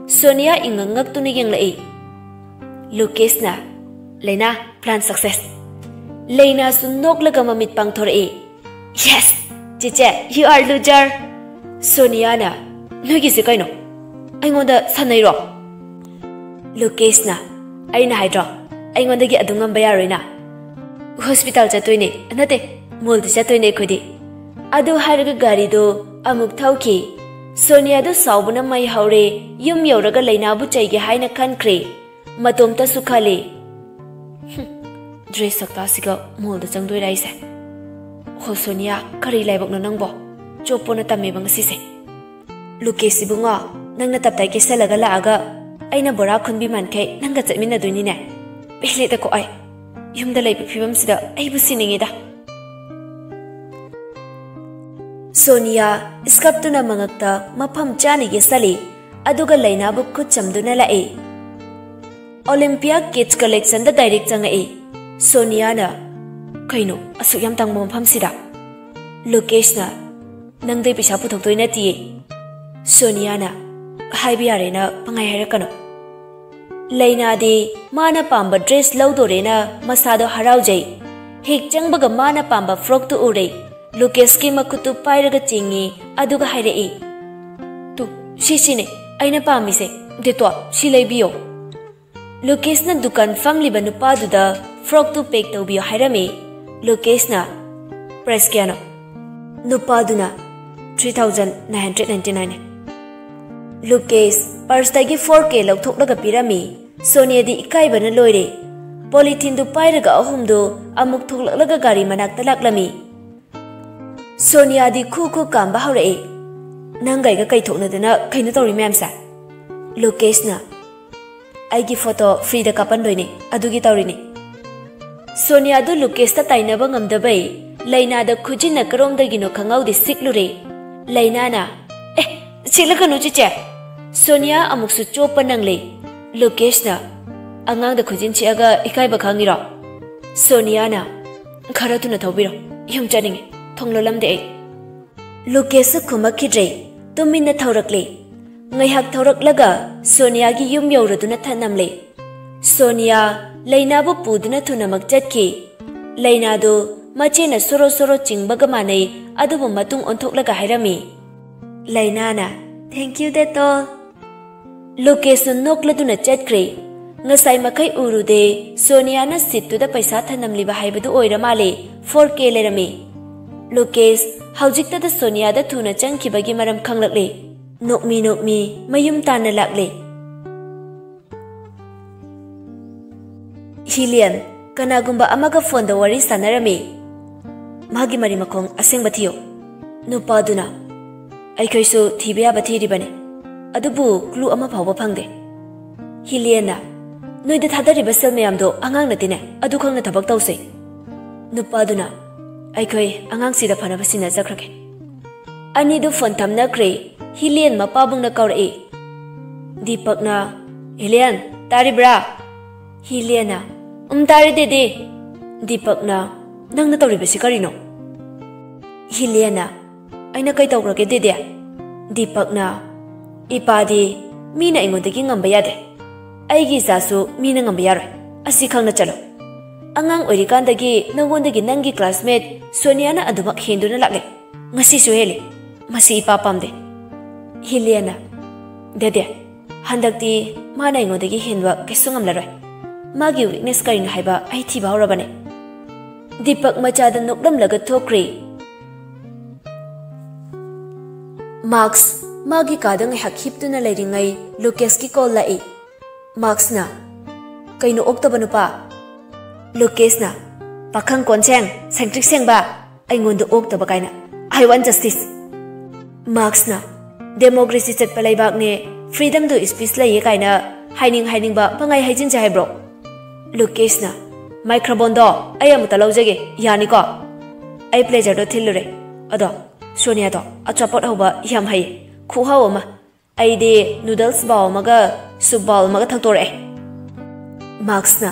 ꯁꯣꯅꯤꯌꯥ ꯏꯪꯉꯛ ꯉꯛꯇꯨꯅ ꯌꯦꯡꯂꯛꯏ꯫ ꯂꯨꯀꯦꯁꯅ, "ꯂꯩꯅꯥ, plan success!" ꯂꯩꯅꯥꯁꯨ ꯅꯣꯛꯂꯒ ꯃꯃꯤꯠ ꯄꯥꯡꯊꯣꯔꯛꯏ꯫ "Yes, ꯆꯤꯆꯦ, you are loser!" ꯁꯣꯅꯤꯌꯥꯅ, "ꯅꯣꯏꯒꯤꯁꯦ ꯀꯩꯅꯣ? ꯑꯩꯉꯣꯟꯗ ꯁꯥꯟꯅꯩꯔꯣ?" ꯂꯨꯀꯦꯁꯅ, "ꯑꯩꯅ ꯍꯥꯏꯗ꯭ꯔꯣ, ꯑꯩꯉꯣꯟꯗꯒꯤ ꯑꯗꯨ ꯉꯝꯕ ꯌꯥꯔꯣꯏꯅ꯫ ꯍꯣꯁꯄꯤꯇꯥꯜ ꯆꯠꯇꯣꯏꯅꯦ, ꯅꯠꯇꯦ, ꯃꯣꯜꯗ ꯆꯠꯇꯣꯏꯅꯦ ꯑꯩꯈꯣꯏꯗꯤ꯫" ꯑꯗꯨ ꯍꯥꯏꯔꯒ ꯒꯥꯔꯤꯗꯨ ꯑꯃꯨꯛ ꯊꯧꯈꯤ꯫ ꯁꯣꯅꯤꯌꯥꯗꯨ ꯁꯥꯎꯕꯅ ꯃꯩ ꯍꯧꯔꯦ꯫ ꯌꯨꯝ ꯌꯧꯔꯒ ꯂꯩꯅꯥꯕꯨ ꯆꯩꯒꯦ ꯍꯥꯏꯅ ꯈꯟꯈ꯭ꯔꯦ꯫ ꯃꯇꯣꯝꯇꯁꯨ ꯈꯜꯂꯤ, "ꯍꯨꯝ, ꯗ꯭ꯔꯦꯁ ꯁꯛꯇꯥꯁꯤꯒ ꯃꯣꯜꯗ ꯆꯪꯗꯣꯏꯔꯥ ꯑꯩꯁꯦ? ꯍꯣ ꯁꯣꯅꯤꯌꯥ, ꯀꯔꯤ ꯂꯥꯏꯕꯛꯅꯣ ꯅꯪꯕꯣ? ꯆꯣꯞꯄꯣꯅ ꯇꯝꯃꯦꯕ ꯉꯁꯤꯁꯦ꯫ ꯂꯨꯀꯦꯁ ꯏꯕꯨꯡꯉꯣ, ꯅꯪꯅ ꯇꯞꯇꯥꯏ ꯀꯦꯁꯜꯂꯒ ꯂꯥꯛꯑꯒ ꯑꯩꯅ ꯕꯣꯔꯥ ꯈꯨꯟꯕꯤ ꯃꯥꯟꯈꯩ ꯅꯪꯒ ꯆꯠꯃꯤꯟꯅꯗꯣꯏꯅꯤꯅꯦ꯫ ꯄꯦꯜꯂꯦꯗꯀꯣ ꯑꯩ꯫ ꯌꯨꯝꯗ ꯂꯩꯕ ꯐꯤꯕꯝꯁꯤꯗ ꯑꯩꯕꯨ ꯁꯤꯅꯤꯡꯉꯤꯗ꯫" ꯁꯣꯅꯤꯌꯥ ꯏꯁꯀꯞꯇꯨꯅ ꯃꯉꯛꯇ ꯃꯐꯝ ꯆꯥꯅ ꯌꯦꯠꯁꯜꯂꯤ, ꯑꯗꯨꯒ ꯂꯩꯅꯥꯕꯨ ꯈꯨꯠ ꯆꯝꯗꯨꯅ ꯂꯥꯛꯏ꯫ ꯑꯣꯂꯤꯝꯄꯤꯌꯥ ꯀꯤꯠꯁ ꯀꯂꯦꯛꯁꯟꯗ ꯗꯥꯏꯔꯦꯛ ꯆꯪꯉꯛꯏ꯫ ꯁꯣꯅꯤꯌꯥꯅ, "ꯀꯩꯅꯣ, ꯑꯁꯨꯛ ꯌꯥꯝ ꯇꯥꯡꯕ ꯃꯐꯝꯁꯤꯗ?" ꯂꯨꯀꯦꯁꯅ, "ꯅꯪꯗꯩ ꯄꯩꯁꯥ ꯄꯨꯊꯣꯛꯇꯣꯏ ꯅꯠꯇꯤꯌꯦ꯫" ꯁꯣꯅꯤꯌꯥꯅ, "ꯍꯥꯏꯕ ꯌꯥꯔꯦꯅ ꯄꯪꯍꯥꯏ ꯍꯥꯏꯔꯛꯀꯅꯨ꯫" ꯂꯩꯅꯥꯗꯤ ꯃꯥꯅ ꯄꯥꯝꯕ ꯗ꯭ꯔꯦꯁ ꯂꯧꯗꯣꯔꯦꯅ ꯃꯁꯥꯗꯣ ꯍꯔꯥꯎꯖꯩ꯫ ꯍꯦꯛ ꯆꯪꯕꯒ ꯃꯥꯅ ꯄꯥꯝꯕ ꯐ꯭ꯔꯣꯛꯇꯨ ꯎꯔꯦ꯫ ꯂꯨꯀꯦꯁꯀꯤ ꯃꯈꯨꯠꯇꯨ ꯄꯥꯏꯔꯒ ꯆꯤꯡꯉꯤ, ꯑꯗꯨꯒ ꯍꯥꯏꯔꯛꯏ, "ꯇꯨ, ꯁꯤꯁꯤꯅꯦ ꯑꯩꯅ ꯄꯥꯝꯃꯤꯁꯦ꯫ ꯗꯦꯇꯣꯜ, ꯁꯤ ꯂꯩꯕꯤꯌꯣ꯫" ꯂꯨꯀꯦꯁꯅ ꯗꯨꯀꯥꯟ ꯐꯝꯂꯤꯕ ꯅꯨꯄꯥꯗꯨꯗ ꯐ꯭ꯔꯣꯛꯇꯨ ꯄꯦꯛ ꯇꯧꯕꯤꯌꯣ ꯍꯥꯏꯔꯝꯃꯤ꯫ ꯂꯨꯀꯦꯁꯅ, "ꯄ꯭ꯔꯥꯏꯁ ꯀꯌꯥꯅꯣ?" ꯅꯨꯄꯥꯗꯨꯅ, "Three thousand nine hundred ninety nine ꯅꯦ꯫" ꯂꯨꯀꯦꯁ ꯄꯔꯁꯇꯒꯤ four K ꯂꯧꯊꯣꯛꯂꯒ ꯄꯤꯔꯝꯃꯤ꯫ ꯁꯣꯅꯤꯌꯥꯗꯤ ꯏꯀꯥꯏꯕꯅ ꯂꯣꯏꯔꯦ꯫ ꯄꯣꯂꯤꯊꯤꯟꯗꯨ ꯄꯥꯏꯔꯒ ꯑꯍꯨꯝꯗꯨ ꯑꯃꯨꯛ ꯊꯣꯛꯂꯛꯂꯒ ꯒꯥꯔꯤ ꯃꯅꯥꯛꯇ ꯂꯥꯛꯂꯝꯃꯤ꯫ ꯁꯣꯅꯤꯌꯥꯗꯤ ꯈꯨ ꯈꯨ ꯀꯥꯝꯕ ꯍꯧꯔꯛꯏ꯫ "ꯅꯪꯒ ꯑꯩꯒ ꯀꯩ ꯊꯣꯛꯅꯗꯅ ꯀꯩꯅꯣ ꯇꯧꯔꯤ ꯃꯌꯥꯝꯁꯦ?" ꯂꯨꯀꯦꯁꯅ, "ꯑꯩꯒꯤ ꯐꯣꯇꯣ ꯐ꯭ꯔꯤꯗ ꯀꯥꯞꯄꯟꯗꯣꯏꯅꯦ, ꯑꯗꯨꯒꯤ ꯇꯧꯔꯤꯅꯦ꯫" ꯁꯣꯅꯤꯌꯥꯗꯨ ꯂꯨꯀꯦꯁꯇ ꯇꯥꯏꯅꯕ ꯉꯝꯗꯕꯩ ꯂꯩꯅꯥꯗ ꯈꯨꯖꯤꯟꯅ ꯀꯔꯣꯝꯗꯒꯤꯅꯣ ꯈꯪꯍꯧꯗꯦ ꯁꯤꯛꯂꯨꯔꯦ꯫ ꯂꯩꯅꯥꯅ, "ꯑꯦ, ꯁꯤꯛꯂꯛꯀꯅꯨ ꯆꯤꯆꯦ!" ꯁꯣꯅꯤꯌꯥ ꯑꯃꯨꯛꯁꯨ ꯆꯣꯞꯄ ꯅꯪꯂꯦ꯫ ꯂꯨꯀꯦꯁꯅ, "ꯑꯉꯥꯡꯗ ꯈꯨꯖꯤꯟ ꯁꯤꯛꯑꯒ ꯏꯀꯥꯏꯕ ꯈꯪꯉꯤꯔꯣ?" ꯁꯣꯅꯤꯌꯥꯅ, "ꯈꯔ ꯊꯨꯅ ꯊꯧꯕꯤꯔꯣ, ꯌꯨꯝ ꯆꯠꯅꯤꯡꯉꯦ, ꯊꯣꯡ ꯂꯣꯜꯂꯝꯗꯦ ꯑꯩ꯫" ꯂꯨꯀꯦꯁꯁꯨ ꯈꯨꯝꯃꯛꯈꯤꯗ꯭ꯔꯦ꯫ ꯇꯨꯃꯤꯟꯅ ꯊꯧꯔꯛꯂꯦ꯫ ꯉꯥꯏꯍꯥꯛ ꯊꯧꯔꯛꯂꯒ ꯁꯣꯅꯤꯌꯥꯒꯤ ꯌꯨꯝ ꯌꯧꯔꯗꯨꯅ ꯊꯠꯅꯝꯂꯦ꯫ ꯁꯣꯅꯤꯌꯥ ꯂꯩꯅꯥꯕꯨ ꯄꯨꯗꯨꯅ ꯊꯨꯅꯃꯛ ꯆꯠꯈꯤ꯫ ꯂꯩꯅꯥꯗꯨ ꯃꯆꯦꯅ ꯁꯣꯔꯣ ꯁꯣꯔꯣ ꯆꯤꯡꯕꯒ ꯃꯥꯟꯅꯩ, ꯑꯗꯨꯕꯨ ꯃꯇꯨꯡ ꯑꯣꯟꯊꯣꯛꯂꯒ ꯍꯥꯏꯔꯝꯃꯤ꯫ ꯂꯩꯅꯥꯅ, "Thank you, ꯗꯦꯇꯣꯜ"꯫ ꯂꯨꯀꯦꯁꯁꯨ ꯅꯣꯛꯂꯗꯨꯅ ꯆꯠꯈ꯭ꯔꯦ꯫ ꯉꯁꯥꯏ ꯃꯈꯩ ꯎꯔꯨꯗꯦ, ꯁꯣꯅꯤꯌꯥꯅ ꯁꯤꯠꯇꯨꯗ ꯄꯩꯁꯥ ꯊꯅꯝꯂꯤꯕ ꯍꯥꯏꯕꯗꯨ ꯑꯣꯏꯔ ꯃꯥꯜꯂꯦ, ꯐꯣꯔ ꯀꯦ ꯂꯩꯔꯝꯃꯤ꯫ ꯂꯨꯀꯦꯁ ꯍꯧꯖꯤꯛꯇꯗ ꯁꯣꯅꯤꯌꯥꯗ ꯊꯨꯅ ꯆꯪꯈꯤꯕꯒꯤ ꯃꯔꯝ ꯈꯪꯂꯛꯂꯦ꯫ ꯅꯣꯛꯃꯤ ꯅꯣꯛꯃꯤ ꯃꯌꯨꯝ ꯇꯥꯟꯅ ꯂꯥꯛꯂꯦ꯫ ꯍꯤꯂꯤꯌꯟ ꯀꯅꯥꯒꯨꯝꯕ ꯑꯃꯒ ꯐꯣꯟꯗ ꯋꯥꯔꯤ ꯁꯥꯟꯅꯔꯝꯃꯤ꯫ ꯃꯥꯒꯤ ꯃꯔꯤ ꯃꯈꯣꯡ ꯑꯁꯦꯡꯕ ꯊꯤꯌꯨ꯫ ꯅꯨꯄꯥꯗꯨꯅ, "ꯑꯩꯈꯣꯏꯁꯨ ꯊꯤꯕ ꯌꯥꯕ ꯊꯤꯔꯤꯕꯅꯤ, ꯑꯗꯨꯕꯨ ꯀ꯭ꯂꯨ ꯑꯃ ꯐꯥꯎꯕ ꯐꯪꯗꯦ"꯫ ꯍꯤꯂꯤꯌꯟꯅ, "ꯅꯣꯏꯗ ꯊꯥꯗꯔꯤꯕ ꯁꯦꯜ ꯃꯌꯥꯝꯗꯣ ꯑꯉꯥꯡ ꯅꯠꯇꯦꯅꯦ, ꯑꯗꯨ ꯈꯪꯅ ꯊꯕꯛ ꯇꯧꯁꯦ"꯫ ꯅꯨꯄꯥꯗꯨꯅ, "ꯑꯩꯈꯣꯏ ꯑꯉꯥꯡꯁꯤꯗ ꯐꯅꯕ ꯁꯤꯟꯅꯖꯈ꯭ꯔꯒꯦ"꯫ ꯑꯅꯤꯗꯨ ꯐꯣꯟ ꯊꯝꯅꯈ꯭ꯔꯦ꯫ ꯍꯤꯂꯤꯌꯟ ꯃꯄꯥꯕꯨꯡꯅ ꯀꯧꯔꯛꯏ꯫ ꯗꯤꯄꯛꯅ, "ꯍꯤꯂꯤꯌꯟ, ꯇꯥꯔꯤꯕ꯭ꯔꯥ?" ꯍꯤꯂꯤꯌꯟꯅ, "ꯎꯝ, ꯇꯥꯔꯦ, ꯗꯦꯗꯤ"꯫ ꯗꯤꯄꯛꯅ, "ꯅꯪꯅ ꯇꯧꯔꯤꯕꯁꯤ ꯀꯔꯤꯅꯣ?" ꯍꯤꯂꯤꯌꯟꯅ, "ꯑꯩꯅ ꯀꯩ ꯇꯧꯈ꯭ꯔꯒꯦ, ꯗꯦꯗꯤ?" ꯗꯤꯄꯛꯅ, "ꯏꯄꯥꯗꯤ ꯃꯤꯅ ꯑꯩꯉꯣꯟꯗꯒꯤ ꯉꯝꯕ ꯌꯥꯗꯦ꯫ ꯑꯩꯒꯤ ꯏꯆꯥꯁꯨ ꯃꯤꯅ ꯉꯝꯕ ꯌꯥꯔꯣꯏ꯫ ꯑꯁꯤ ꯈꯪꯅ ꯆꯠꯂꯣ꯫ ꯑꯉꯥꯡ ꯑꯣꯏꯔꯤꯀꯥꯟꯗꯒꯤ ꯅꯉꯣꯟꯗꯒꯤ ꯅꯪꯒꯤ ꯀ꯭ꯂꯥꯁꯃꯦꯠ ꯁꯣꯅꯤꯌꯥꯅ ꯑꯗꯨꯃꯛ ꯍꯦꯟꯗꯨꯅ ꯂꯥꯛꯂꯦ꯫ ꯉꯁꯤꯁꯨ ꯍꯦꯜꯂꯤ꯫ ꯃꯁꯤ ꯏꯄꯥ ꯄꯥꯝꯗꯦ"꯫ ꯍꯤꯂꯤꯌꯟꯅ, "ꯗꯦꯗꯦ, ꯍꯟꯗꯛꯇꯤ ꯃꯥꯅ ꯑꯩꯉꯣꯟꯗꯒꯤ ꯍꯦꯟꯕ ꯀꯩꯁꯨ ꯉꯝꯂꯔꯣꯏ꯫ ꯃꯥꯒꯤ ꯋꯤꯛꯅꯦꯁ ꯀꯔꯤꯅꯣ ꯍꯥꯏꯕ ꯑꯩ ꯊꯤꯕ ꯍꯧꯔꯕꯅꯦ"꯫ ꯗꯤꯄꯛ ꯃꯆꯥꯗ ꯅꯣꯛꯂꯝꯂꯒ ꯊꯣꯛꯈ꯭ꯔꯦ꯫ ꯃꯥꯛꯁ ꯃꯥꯒꯤ ꯀꯥꯗ ꯉꯥꯏꯍꯥꯛ ꯍꯤꯞꯇꯨꯅ ꯂꯩꯔꯤꯉꯩ ꯂꯨꯀꯦꯁꯀꯤ ꯀꯣꯜ ꯂꯥꯛꯏ꯫ ꯃꯥꯛꯁꯅ, "ꯀꯩꯅꯣ ꯑꯣꯛꯇꯕ ꯅꯨꯄꯥ?" ꯂꯨꯀꯦꯁꯅ, "ꯄꯥꯈꯪ ꯀꯣꯟꯁꯦꯡ, ꯁꯦꯡꯇ꯭ꯔꯤꯛ ꯁꯦꯡꯕ, ꯑꯩꯉꯣꯟꯗ ꯑꯣꯛꯇꯕ ꯀꯥꯏꯅ꯫ I want justice!" ꯃꯥꯛꯁꯅ, "ꯗꯦꯃꯣꯀ꯭ꯔꯦꯁꯤ ꯆꯠꯄ ꯂꯩꯕꯥꯛꯅꯦ, freedom to speech ꯂꯩꯌꯦ ꯀꯥꯏꯅ ꯍꯥꯏꯅꯤꯡ ꯍꯥꯏꯅꯤꯡꯕ ꯄꯪꯍꯥꯏ ꯍꯥꯏꯖꯤꯟꯁꯦ ꯍꯥꯏꯕ꯭ꯔꯣ?" ꯂꯨꯀꯦꯁꯅ, "ꯃꯥꯏꯀ꯭ꯔꯣꯐꯣꯟꯗꯣ ꯑꯩ ꯑꯃꯨꯛꯇ ꯂꯧꯖꯒꯦ, ꯌꯥꯅꯤꯀꯣ?" ꯑꯩ ꯄ꯭ꯂꯦꯖꯔꯗꯣ ꯊꯤꯜꯂꯨꯔꯦ꯫ ꯑꯗꯣ ꯁꯣꯅꯤꯌꯥꯗꯣ ꯑꯆꯥꯄꯣꯠ ꯍꯧꯕ ꯌꯥꯝ ꯍꯩꯌꯦ, ꯈꯨꯍꯥꯎ ꯑꯃ꯫ ꯑꯩꯗꯤ ꯅꯨꯗꯜꯁ ꯕꯥꯎꯜ ꯑꯃꯒ ꯁꯨꯞ ꯕꯥꯎꯜ ꯑꯃꯒ ꯊꯛꯇꯣꯔꯛꯑꯦ꯫ ꯃꯥꯛꯁꯅ,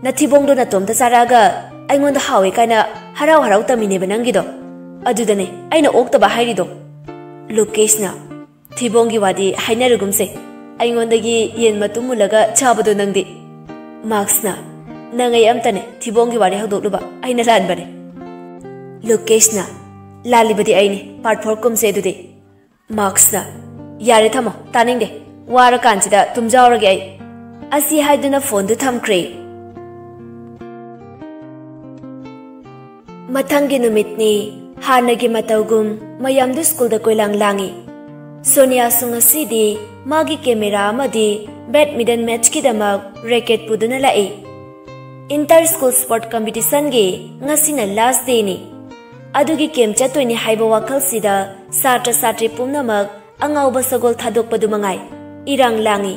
"ꯅꯊꯤꯕꯣꯡꯗꯣ ꯅꯇꯣꯝꯇ ꯆꯥꯔꯛꯑꯒ ꯑꯩꯉꯣꯟꯗ ꯍꯥꯎꯋꯦ ꯀꯥꯏꯅ ꯍꯔꯥꯎ ꯍꯔꯥꯎ ꯇꯝꯃꯤꯅꯦꯕ ꯅꯪꯒꯤꯗꯣ꯫ ꯑꯗꯨꯗꯅꯦ ꯑꯩꯅ ꯑꯣꯛꯇꯕ ꯍꯥꯏꯔꯤꯗꯣ"꯫ ꯂꯨꯀꯦꯁꯅ, "ꯊꯤꯕꯣꯡꯒꯤ ꯋꯥꯗꯤ ꯍꯥꯏꯅꯔꯒꯨꯝꯁꯦ, ꯑꯩꯉꯣꯟꯗꯒꯤ ꯌꯦꯟ ꯃꯇꯨꯝ ꯃꯨꯜꯂꯒ ꯆꯥꯕꯗꯣ ꯅꯪꯗꯤ?" ꯃꯥꯔꯛꯁꯅ, "ꯅꯪ ꯑꯩ ꯑꯝꯇꯅꯦ ꯊꯤꯕꯣꯡꯒꯤ ꯋꯥꯔꯤ ꯍꯧꯗꯣꯛꯂꯨꯕ, ꯑꯩꯅ ꯂꯥꯟꯕꯅꯦ꯫" ꯂꯨꯀꯦꯁꯅ, "ꯂꯥꯜꯂꯤꯕꯗꯤ ꯑꯩꯅꯤ, ꯄꯥꯔꯠ ꯐꯣꯔ ꯀꯨꯝꯁꯦ ꯑꯗꯨꯗꯤ꯫" ꯃꯥꯔꯛꯁꯅ, "ꯌꯥꯔꯦ ꯊꯝꯃꯣ, ꯇꯥꯅꯤꯡꯗꯦ, ꯋꯥꯔꯀꯥꯟꯁꯤꯗ ꯇꯨꯝꯖꯥꯎꯔꯒꯦ ꯑꯩ꯫ ꯑꯁꯤ ꯍꯥꯏꯗꯨꯅ ꯐꯣꯟꯗꯨ ꯊꯝꯈ꯭ꯔꯦ꯫ ꯃꯊꯪꯒꯤ ꯅꯨꯃꯤꯠꯅꯤ꯫ ꯍꯥꯟꯅꯒꯤ ꯃꯇꯧꯒꯨꯝ ꯃꯌꯥꯝꯗꯨ ꯁ꯭ꯀꯨꯜꯗ ꯀꯣꯏꯂꯥꯡ ꯂꯥꯡꯏ꯫ ꯁꯣꯅꯤꯌꯥꯁꯨ ꯉꯁꯤꯗꯤ ꯃꯥꯒꯤ ꯀꯦꯃꯦꯔꯥ ꯑꯃꯗꯤ ꯕꯦꯗꯃꯤꯟꯇꯟ ꯃꯦꯠꯆꯀꯤꯗꯃꯛ ꯔꯦꯀꯦꯠ ꯄꯨꯗꯨꯅ ꯂꯥꯛꯏ꯫ ꯏꯟꯇꯔ ꯁ꯭ꯀꯨꯜ ꯁ꯭ꯄꯣꯔꯠ ꯀꯝꯄꯤꯇꯤꯁꯟꯒꯤ ꯉꯁꯤꯅ ꯂꯥꯁ ꯗꯦꯅꯤ꯫ ꯑꯗꯨꯒꯤ ꯀꯦꯝꯞ ꯆꯠꯇꯣꯏꯅꯤ ꯍꯥꯏꯕ ꯋꯥꯈꯜꯁꯤꯗ ꯁꯥꯇ꯭ꯔ ꯁꯥꯇ꯭ꯔꯤ ꯄꯨꯝꯅꯃꯛ ꯑꯉꯥꯎꯕ ꯁꯒꯣꯜ ꯊꯥꯗꯣꯛꯄꯗꯨ ꯃꯉꯥꯏ ꯏꯔꯥꯡ ꯂꯥꯡꯏ꯫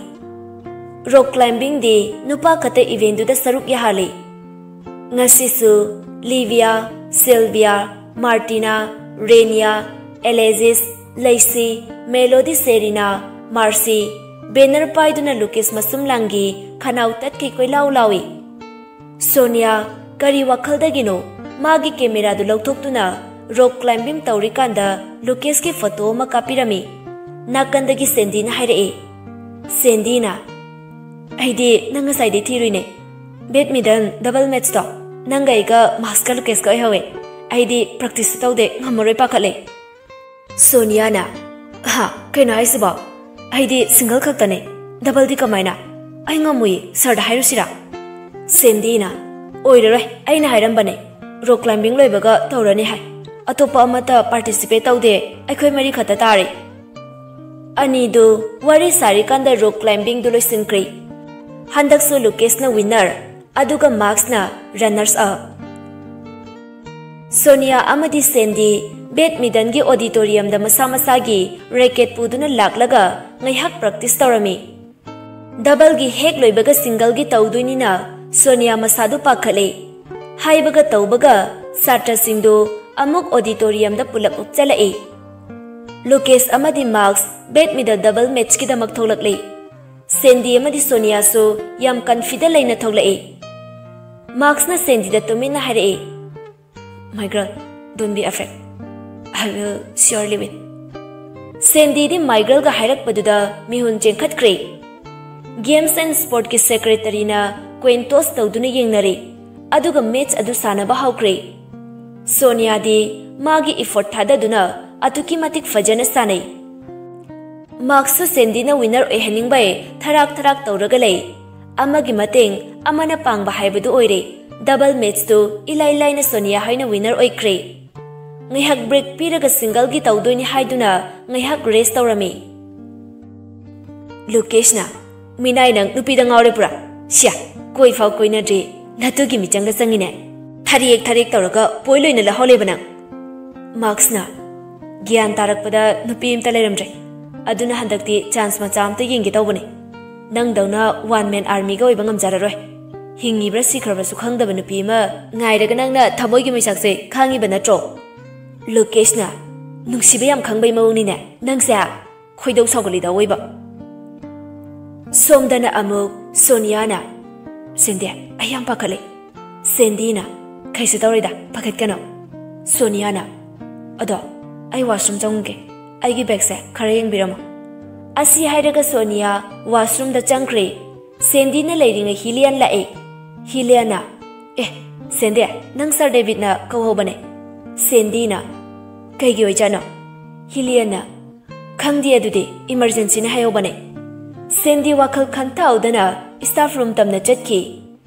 ꯔꯣꯛ ꯀ꯭ꯂꯥꯏꯝꯕꯤꯡꯗꯤ ꯅꯨꯄꯥ ꯈꯛꯇ ꯏꯚꯦꯟꯗꯨꯗ ꯁꯔꯨꯛ ꯌꯥꯍꯜꯂꯤ꯫ ꯉꯁꯤꯁꯨ ꯂꯤꯚꯤꯌꯥ, ꯁꯤꯜꯚꯤꯌꯥ, ꯃꯥꯔꯇꯤꯅꯥ, ꯔꯦꯅꯤꯌꯥ, ꯑꯦꯂꯦꯖꯤꯁ, ꯂꯩꯁꯤ, ꯃꯦꯂꯣꯗꯤ, ꯁꯦꯔꯤꯅꯥ, ꯃꯥꯔꯁꯤ ꯕꯦꯅꯔ ꯄꯥꯏꯗꯨꯅ ꯂꯨꯀꯦꯁ ꯃꯁꯨꯝ ꯂꯥꯡꯒꯤ ꯈꯅꯥꯎ ꯇꯠꯈꯩ ꯀꯣꯏꯂꯥꯎ ꯂꯥꯎꯏ꯫ ꯁꯣꯅꯤꯌꯥ, ꯀꯔꯤ ꯋꯥꯈꯜꯗꯒꯤꯅꯣ, ꯃꯥꯒꯤ ꯀꯦꯃꯦꯔꯥꯗꯨ ꯂꯧꯊꯣꯛꯇꯨꯅ ꯔꯣꯛ ꯀ꯭ꯂꯥꯏꯝꯕꯤꯡ ꯇꯧꯔꯤꯀꯥꯟꯗ ꯂꯨꯀꯦꯁꯀꯤ ꯐꯣꯇꯣ ꯑꯃ ꯀꯥꯞꯄꯤꯔꯝꯃꯤ꯫ ꯅꯥꯀꯟꯗꯒꯤ ꯁꯦꯟꯗꯤꯅ ꯍꯥꯏꯔꯛꯏ꯫ ꯁꯦꯟꯗꯤꯅ, "ꯑꯩꯗꯤ ꯅꯪ ꯉꯁꯥꯏꯗꯤ ꯊꯤꯔꯨꯏꯅꯦ꯫ ꯕꯦꯗꯃꯤꯟꯇꯟ ꯗꯕꯜ ꯃꯦꯠꯆꯇꯣ ꯅꯪꯒ ꯑꯩꯒ ꯃꯥꯔꯛꯁꯀ ꯂꯨꯀꯦꯁꯀ ꯑꯣꯏꯍꯧꯋꯦ꯫ ꯑꯩꯗꯤ ꯄ꯭ꯔꯦꯛꯇꯤꯁꯁꯨ ꯇꯧꯗꯦ, ꯉꯝꯃꯔꯣꯏ, ꯄꯥꯈꯠꯂꯦ꯫" ꯁꯣꯅꯤꯌꯥꯅ, "ꯍꯥ, ꯀꯩꯅꯣ ꯍꯥꯏꯁꯤꯕꯣ? ꯑꯩꯗꯤ ꯁꯤꯡꯒꯜ ꯈꯛꯇꯅꯦ, ꯗꯕꯜꯗꯤ ꯀꯃꯥꯏꯅ? ꯑꯩ ꯉꯝꯃꯨꯏ, ꯁꯔꯗ ꯍꯥꯏꯔꯨꯁꯤꯔꯥ?" ꯁꯦꯟꯗꯤꯅ, "ꯑꯣꯏꯔꯔꯣꯏ, ꯑꯩꯅ ꯍꯥꯏꯔꯝꯕꯅꯦ, ꯔꯣꯛ ꯀ꯭ꯂꯥꯏꯝꯕꯤꯡ ꯂꯣꯏꯕꯒ ꯇꯧꯔꯅꯤ ꯍꯥꯏ꯫ ꯑꯇꯣꯞꯄ ꯑꯃꯠꯇ ꯄꯥꯔꯇꯤꯁꯤꯄꯦꯠ ꯇꯧꯗꯦ, ꯑꯩꯈꯣꯏ ꯃꯔꯤ ꯈꯛꯇ ꯇꯥꯔꯦ꯫" ꯑꯅꯤꯗꯨ ꯋꯥꯔꯤ ꯁꯥꯔꯤꯀꯥꯟꯗ ꯔꯣꯛ ꯀ꯭ꯂꯥꯏꯝꯕꯤꯡꯗꯨ ꯂꯣꯏꯁꯤꯟꯈ꯭ꯔꯦ꯫ ꯍꯟꯗꯛꯁꯨ ꯂꯨꯀꯦꯁꯅ ꯋꯤꯟꯅꯔ, ꯑꯗꯨꯒ ꯃꯥꯔꯛꯁꯅ ꯔꯟꯅꯔꯁ ꯑꯞ꯫ ꯁꯣꯅꯤꯌꯥ ꯑꯃꯗꯤ ꯁꯦꯟꯗꯤ ꯕꯦꯗꯃꯤꯟꯇꯟꯒꯤ ꯑꯣꯗꯤꯇꯣꯔꯤꯌꯝꯗ ꯃꯁꯥ ꯃꯁꯥꯒꯤ ꯔꯦꯀꯦꯠ ꯄꯨꯗꯨꯅ ꯂꯥꯛꯂꯒ ꯉꯥꯏꯍꯥꯛ ꯄ꯭ꯔꯦꯛꯇꯤꯁ ꯇꯧꯔꯝꯃꯤ꯫ ꯗꯕꯜꯒꯤ ꯍꯦꯛ ꯂꯣꯏꯕꯒ ꯁꯤꯡꯒꯜꯒꯤ ꯇꯧꯗꯣꯏꯅꯤꯅ ꯁꯣꯅꯤꯌꯥ ꯃꯁꯥꯗꯨ ꯄꯥꯈꯠꯂꯦ꯫ ꯍꯥꯏꯕꯒ ꯇꯧꯕꯒ ꯁꯥꯇ꯭ꯔꯁꯤꯡꯗꯨ ꯑꯃꯨꯛ ꯑꯣꯗꯤꯇꯣꯔꯤꯌꯝꯗ ꯄꯨꯂꯞ ꯎꯞꯆꯜꯂꯛꯏ꯫ ꯂꯨꯀꯦꯁ ꯑꯃꯗꯤ ꯃꯥꯔꯛꯁ ꯕꯦꯗꯃꯤꯟꯇꯟ ꯗꯕꯜ ꯃꯦꯠꯆꯀꯤꯗꯃꯛ ꯊꯣꯛꯂꯛꯂꯤ꯫ ꯁꯦꯟꯗꯤ ꯑꯃꯗꯤ ꯁꯣꯅꯤꯌꯥꯁꯨ ꯌꯥꯝ ꯀꯟꯐꯤꯗꯦꯟ ꯂꯩꯅ ꯊꯣꯛꯂꯛꯏ꯫ ꯃꯥꯔꯛꯁꯅ ꯁꯦꯟꯗꯤꯗ ꯇꯨꯃꯤꯟꯅ ꯍꯥꯏꯔꯛꯏ, "My girl, don't be afraid. I will surely win." ꯁꯦꯟꯗꯤꯗꯤ ꯃꯥꯏꯒ꯭ꯔꯦꯜꯒ ꯍꯥꯏꯔꯛꯄꯗꯨꯗ ꯃꯤꯍꯨꯟ ꯆꯦꯟꯈꯠꯈ꯭ꯔꯦ꯫ Games and Sportꯀꯤ ꯁꯦꯀ꯭ꯔꯦꯇꯔꯤꯅ ꯀꯣꯏꯟ ꯇꯣꯁ ꯇꯧꯗꯨꯅ ꯌꯦꯡꯅꯔꯦ, ꯑꯗꯨꯒ ꯃꯦꯠꯆ ꯑꯗꯨ ꯁꯥꯟꯅꯕ ꯍꯧꯈ꯭ꯔꯦ꯫ ꯁꯣꯅꯤꯌꯥꯗꯤ ꯃꯥꯒꯤ ꯏꯐꯣꯔꯠ ꯊꯥꯗꯗꯨꯅ ꯑꯗꯨꯛꯀꯤ ꯃꯇꯤꯛ ꯐꯖꯅ ꯁꯥꯟꯅꯩ꯫ ꯃꯥꯔꯛꯁꯁꯨ ꯁꯦꯟꯗꯤꯅ ꯋꯤꯅꯔ ꯑꯣꯏꯍꯟꯅꯤꯡꯕꯩ ꯊꯔꯥꯛ ꯊꯔꯥꯛ ꯇꯧꯔꯒ ꯂꯩ꯫ ꯑꯃꯒꯤ ꯃꯇꯦꯡ ꯑꯃꯅ ꯄꯥꯡꯕ ꯍꯥꯏꯕꯗꯨ ꯑꯣꯏꯔꯦ꯫ ꯗꯕꯜ ꯃꯦꯠꯆꯇꯨ ꯏꯂꯥꯏ ꯂꯥꯏꯅ ꯁꯣꯅꯤꯌꯥ ꯍꯣꯏꯅ ꯋꯤꯅꯔ ꯑꯣꯏꯈ꯭ꯔꯦ꯫ ꯉꯥꯏꯍꯥꯛ ꯕ꯭ꯔꯦꯛ ꯄꯤꯔꯒ ꯁꯤꯡꯒꯜꯒꯤ ꯇꯧꯗꯣꯏꯅꯤ ꯍꯥꯏꯗꯨꯅ ꯉꯥꯏꯍꯥꯛ ꯔꯦꯁ ꯇꯧꯔꯝꯃꯤ꯫ ꯂꯨꯀꯦꯁꯅ, "ꯃꯤꯅꯥꯏ ꯅꯪ ꯅꯨꯄꯤꯗ ꯉꯥꯎꯔꯦ ꯄꯨꯔꯥ꯫ ꯁꯤꯌꯥ, ꯀꯣꯏ ꯐꯥꯎ ꯀꯣꯏꯅꯗ꯭ꯔꯤ, ꯅꯇꯨꯒꯤ ꯃꯤꯆꯪꯗ ꯆꯪꯉꯤꯅꯦ꯫ ꯊꯔꯦꯛ ꯊꯔꯦꯛ ꯇꯧꯔꯒ ꯄꯣꯏꯟ ꯂꯣꯏꯅ ꯂꯧꯍꯧꯂꯦꯕ ꯅꯪ꯫" ꯃꯥꯔꯛꯁꯅ, "ꯒ꯭ꯌꯥꯟ ꯇꯥꯔꯛꯄꯗ ꯅꯨꯄꯤ ꯑꯝꯇ ꯂꯩꯔꯝꯗ꯭ꯔꯦ꯫ ꯑꯗꯨꯅ ꯍꯟꯗꯛꯇꯤ ꯆꯥꯟꯁ ꯃꯆꯥ ꯑꯝꯇ ꯌꯦꯡꯒꯦ ꯇꯧꯕꯅꯦ꯫ ꯅꯪꯗꯧꯅ ꯋꯥꯟ ꯃꯦꯟ ꯑꯥꯔꯃꯤꯒ ꯑꯣꯏꯕ ꯉꯝꯖꯔꯔꯣꯏ꯫ ꯍꯤꯡꯉꯤꯕ꯭ꯔꯥ ꯁꯤꯈ꯭ꯔꯕꯁꯨ ꯈꯪꯗꯕ ꯅꯨꯄꯤ ꯑꯃ ꯉꯥꯏꯔꯒ ꯅꯪꯅ ꯊꯃꯣꯏꯒꯤ ꯃꯩꯁꯥꯛꯁꯦ ꯈꯥꯡꯉꯤꯕ ꯅꯠꯇ꯭ꯔꯣ?" ꯂꯨꯀꯦꯁꯅ, "ꯅꯨꯡꯁꯤꯕ ꯌꯥꯝ ꯈꯪꯕꯩ ꯃꯑꯣꯡꯅꯤꯅꯦ ꯅꯪꯁꯦ꯫ ꯈꯣꯏꯗꯧ ꯁꯥꯎꯒꯠꯂꯤꯗ ꯑꯑꯣꯏꯕ꯫" ꯁꯣꯝꯗꯅ ꯑꯃꯨꯛ ꯁꯣꯅꯤꯌꯥꯅ, "ꯁꯦꯟꯗꯤ, ꯑꯩ ꯌꯥꯝ ꯄꯥꯈꯠꯂꯦ꯫" ꯁꯦꯟꯗꯤꯅ, "ꯀꯩꯁꯨ ꯇꯧꯔꯣꯏꯗ, ꯄꯥꯈꯠꯀꯅꯣ꯫" ꯁꯣꯅꯤꯌꯥꯅ, "ꯑꯗꯣ ꯑꯩ ꯋꯥꯁꯔꯨꯝ ꯆꯪꯉꯨꯒꯦ, ꯑꯩꯒꯤ ꯕꯦꯒꯁꯦ ꯈꯔ ꯌꯦꯡꯕꯤꯔꯝꯃꯣ꯫" ꯑꯁꯤ ꯍꯥꯏꯔꯒ ꯁꯣꯅꯤꯌꯥ ꯋꯥꯁꯔꯨꯝꯗ ꯆꯪꯈ꯭ꯔꯦ꯫ ꯁꯦꯟꯗꯤꯅ ꯂꯩꯔꯤꯉꯩ ꯍꯤꯂꯤꯌꯟ ꯂꯥꯛꯑꯦ꯫ ꯍꯤꯂꯤꯌꯟꯅ, "ꯑꯦ, ꯁꯦꯟꯗꯤ, ꯅꯪ ꯁꯥꯔ ꯗꯦꯕꯤꯠꯅ ꯀꯧꯍꯧꯕꯅꯦ꯫" ꯁꯦꯟꯗꯤꯅ, "ꯀꯩꯒꯤ ꯑꯣꯏꯖꯥꯠꯅꯣ?" ꯍꯤꯂꯤꯌꯟꯅ, "ꯈꯪꯗꯦ, ꯑꯗꯨꯗꯤ ꯏꯃꯔꯖꯦꯟꯁꯤꯅ ꯍꯥꯏꯍꯧꯕꯅꯦ꯫" ꯁꯦꯟꯗꯤ ꯋꯥꯈꯜ ꯈꯟꯊꯍꯧꯗꯅ ꯁ꯭ꯇꯥꯐ ꯔꯨꯝ ꯇꯝꯅ ꯆꯠꯈꯤ꯫